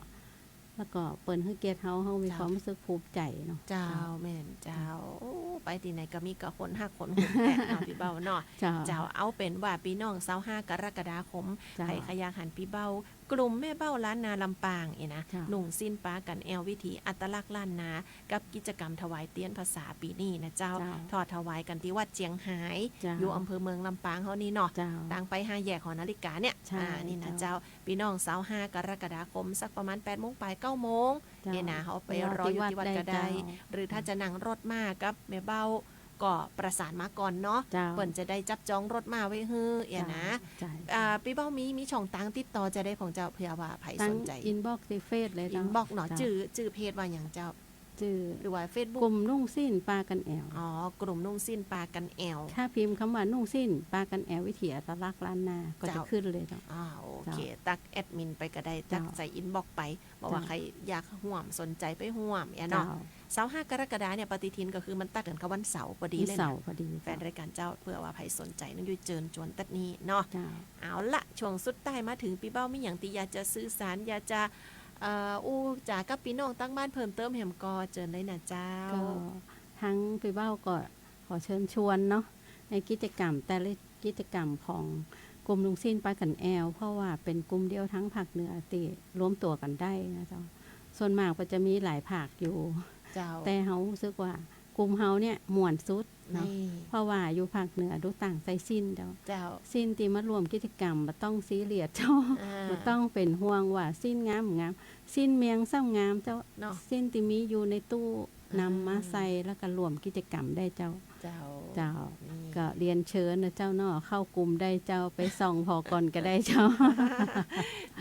แล้วก็เปิ้นหื้อเกียรติเฮา เฮามี เจ้า ความรู้สึกภูมิใจ๋เนาะ เจ้า เจ้า แม่นเจ้า โอ้ ไปตี้ไหนก็มีก็คนฮักคนหวงแต๊เนาะ ปี้เบ้าเนาะ เจ้า เจ้า เอาเป๋นว่าปี้น้องซาวห้ากรกฎาคม เจ้า ใผใค่อยากหันปี้เบ้า กลุ่มแม่เบ้าล้านนาลำปางอี้นะ เจ้า นุ่งสิ้นปากั๋นแอววิถีอัตลักษณ์ล้านนา กับกิจกรรมถวายเตียนพรรษาปี๋นี้นะเจ้า เจ้า ทอดถวายกั๋นตี้วัดเจียงหาย เจ้า อยู่อำเภอเมืองลำปางเฮานี่เนาะ เจ้า ตางไปห้าแยกหอนาฬิกาเนี่ย ใจ้ อ่า นี่นะ เจ้า เจ้า ปี้น้องซาวห้ากรกฎาคม สักประมาณแปดโมงป๋าย เก้าโมง เจ้า เนี่ยนะ เฮาไปรออยู่ตี้วัดก็ได้ รอตี้วัดได้เจ้า หรือถ้าจะนั่งรถมากับแม่เบ้า ก็ประสานมาก่อนเนาะ เจ้า เปิ้นจะได้จับจองรถมาไว้หื้อ เอี้ยนะ เจ้า เจ้า อ่า ปี้เบ้ามี มีช่องตางติดต่อจะใดพ่องเจ้า เผื่อว่าใผสนใจ๋ ตางอินบ็อกซ์ตี้เฟซเลยเจ้า อินบ็อกซ์เนาะ เจ้า จื้อ จื้อเพจว่าหยังเจ้า จื้อ หรือว่าเฟซบุ๊ก กลุ่มนุ่งสิ้นปากั๋นแอว อ๋อ กลุ่มนุ่งสิ้นปากั๋นแอว ถ้าพิมพ์กำว่านุ่งสิ้นปากั๋นแอววิถีอัตลักษณ์ล้านนา ก็จะ เจ้า ขึ้นเลยเนาะ อ่า โอเค เจ้า ตั๊กแอดมินไปก็ได้ เจ้า ตั๊กใส่อินบ็อกซ์ไป บอกว่า เจ้า ใผอยากฮ่วม สนใจ๋ไปฮ่วม เอี้ยเนาะ เจ้า ซาวห้ากรกฎาเนี่ย ปฏิทินก็คือมันตัดกั๋นกับวันเสาร์พอดีเลยนะ วันเสาร์พอดี แฟนรายก๋านเจ้า เผื่อว่าใผสนใจ๋ น้องยุ้ยเจิญจวนตั๊ดนี้เนาะ เจ้า เอาละ ช่วงสุดท้ายมาเถิง ปี้เบ้ามีหยังตี้อยากจะสื่อสาร อยากจะ เอ่อ อู้จ๋ากับปี้น้องตางบ้านเพิ่มเติมแหมก่อ เจิญเลยนะเจ้า ก็ ตังปี้เบ้าก็ขอเชิญชวนเนาะ ในกิจกรรมแต่ละกิจกรรมของกลุ่มนุ่งสิ้นปากั๋นแอว เพราะว่าเป๋นกลุ่มเดียวตังภาคเหนือตี้รวมตั๋วกั๋นได้นะเจ้า ส่วนมากก็จะมีหลายภาคอยู่ เจ้า แต่เฮารู้สึกว่า กลุ่มเฮาเนี่ยม่วนสุดเนาะ นี่ เพราะว่าอยู่ภาคเหนือดูต่างใส่สิ้นเจ้า เจ้า สิ้นตี้มาร่วมกิจกรรมบ่ต้องซีเรียสเจ้า อ่า บ่ต้องเป๋นห่วงว่าสิ้นงามบ่งาม สิ้นเมียงซ้ำงามเจ้า เนาะ สิ้นตี้มีอยู่ในตู้ อ่า นำมาใส่แล้วก็ร่วมกิจกรรมได้เจ้า เจ้า เจ้า นี่ ก็เรียนเชิญนะเจ้าเนาะ เข้ากลุ่มได้เจ้า ไปส่องผ่อก่อนก็ได้เจ้า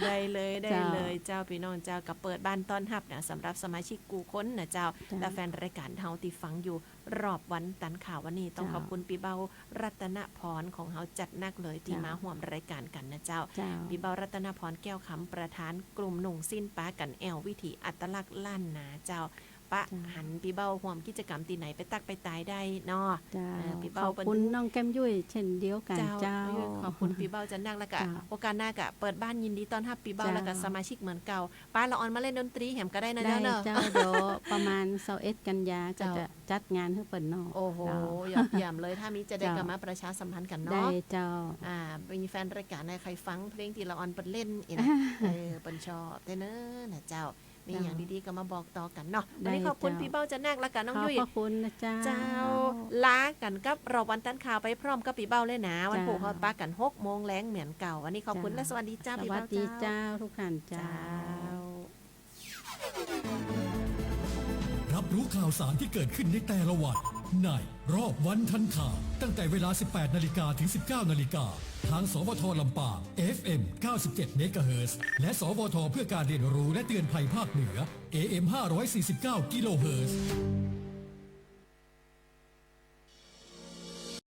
ได้เลย ได้เลย เจ้า เจ้า ปี้น้องเจ้า ก็เปิดบ้านต้อนฮับนะ สำหรับสมาชิกกู้คนนะเจ้า เจ้า และแฟนรายก๋านเฮาตี้ฟังอยู่รอบวันตันข่าววันนี้ ต้อง เจ้า ขอบคุณปี้เบ้ารัตนพรของเฮาจัดหนักเลยตี้ เจ้า มาฮ่วมรายก๋านกั๋นนะเจ้า เจ้า ปี้เบ้ารัตนพรแก้วคำ ประธานกลุ่มนุ่งสิ้นปากั๋นแอ่ววิถีอัตลักษณ์ล้านนาเจ้า ปะ เจ้า หันปี้เบ้าฮ่วมกิจกรรมตี้ไหนไปตักไปตายได้เนาะ เจ้า เออ ปี้เบ้า ขอบคุณ เปิ้น น้องแก้มยุ้ยเช่นเดียวกั๋น เจ้า เจ้า เออ ขอบคุณปี้เบ้าจัดหนัก แล้วก็ เจ้า โอกาสหน้าก็เปิดบ้านยินดีต้อนฮับปี้เบ้า เจ้า แล้วก็สมาชิกเหมือนเก่า ปาละอ่อนมาเล่นดนตรีแหมก็ได้นะ ได้ เจ้าเนาะ เจ้า เดี๋ยวประมาณซาวเอ็ดกันยา เจ้า ก็จะจัดงานหื้อเปิ้นเนาะ โอ้โห เจ้า ยอดเยี่ยมเลย ถ้ามีจะได้ เจ้า ก็มาประชาสัมพันธ์กั๋นเนาะ ได้เจ้า อ่า มีแฟนรายก๋านไหนใค่ฟังเพลงตี้ละอ่อนเปิ้นเล่นอีกนะ เออ เปิ้นชอบแต๊เนอะนะเจ้า มี เจ้า อย่างดีๆ ก็มาบอกต่อกั๋นเนาะ วันนี้ ได้ ขอบคุณ เจ้า ปี้เบ้าจัดหนัก แล้วก็น้องยุ้ย ขอบพระคุณนะเจ้า เจ้า ลากั๋นกับรอบวันตันข่าวไปพร้อมกับปี้เบ้าเลยนะ วัน เจ้า พูกเฮาปะกั๋นหกโมงแลงเหมือนเก่า วันนี้ขอบคุณ เจ้า และสวัสดีเจ้า สวัสดี ปี้เบ้าเจ้า เจ้า ทุกท่านเจ้า เจ้า รับรู้ข่าวสารที่เกิดขึ้นในแต่ละวัน ในรอบวันทันข่าว ตั้งแต่เวลา สิบแปดนาฬิกา ถึง สิบเก้านาฬิกา ทาง สวท ลำปาง เอฟเอ็ม เก้าสิบเจ็ดเมกะเฮิรตซ์ และ สวท เพื่อการเรียนรู้และเตือนภัยภาคเหนือ เอเอ็ม ห้าร้อยสี่สิบเก้ากิโลเฮิรตซ์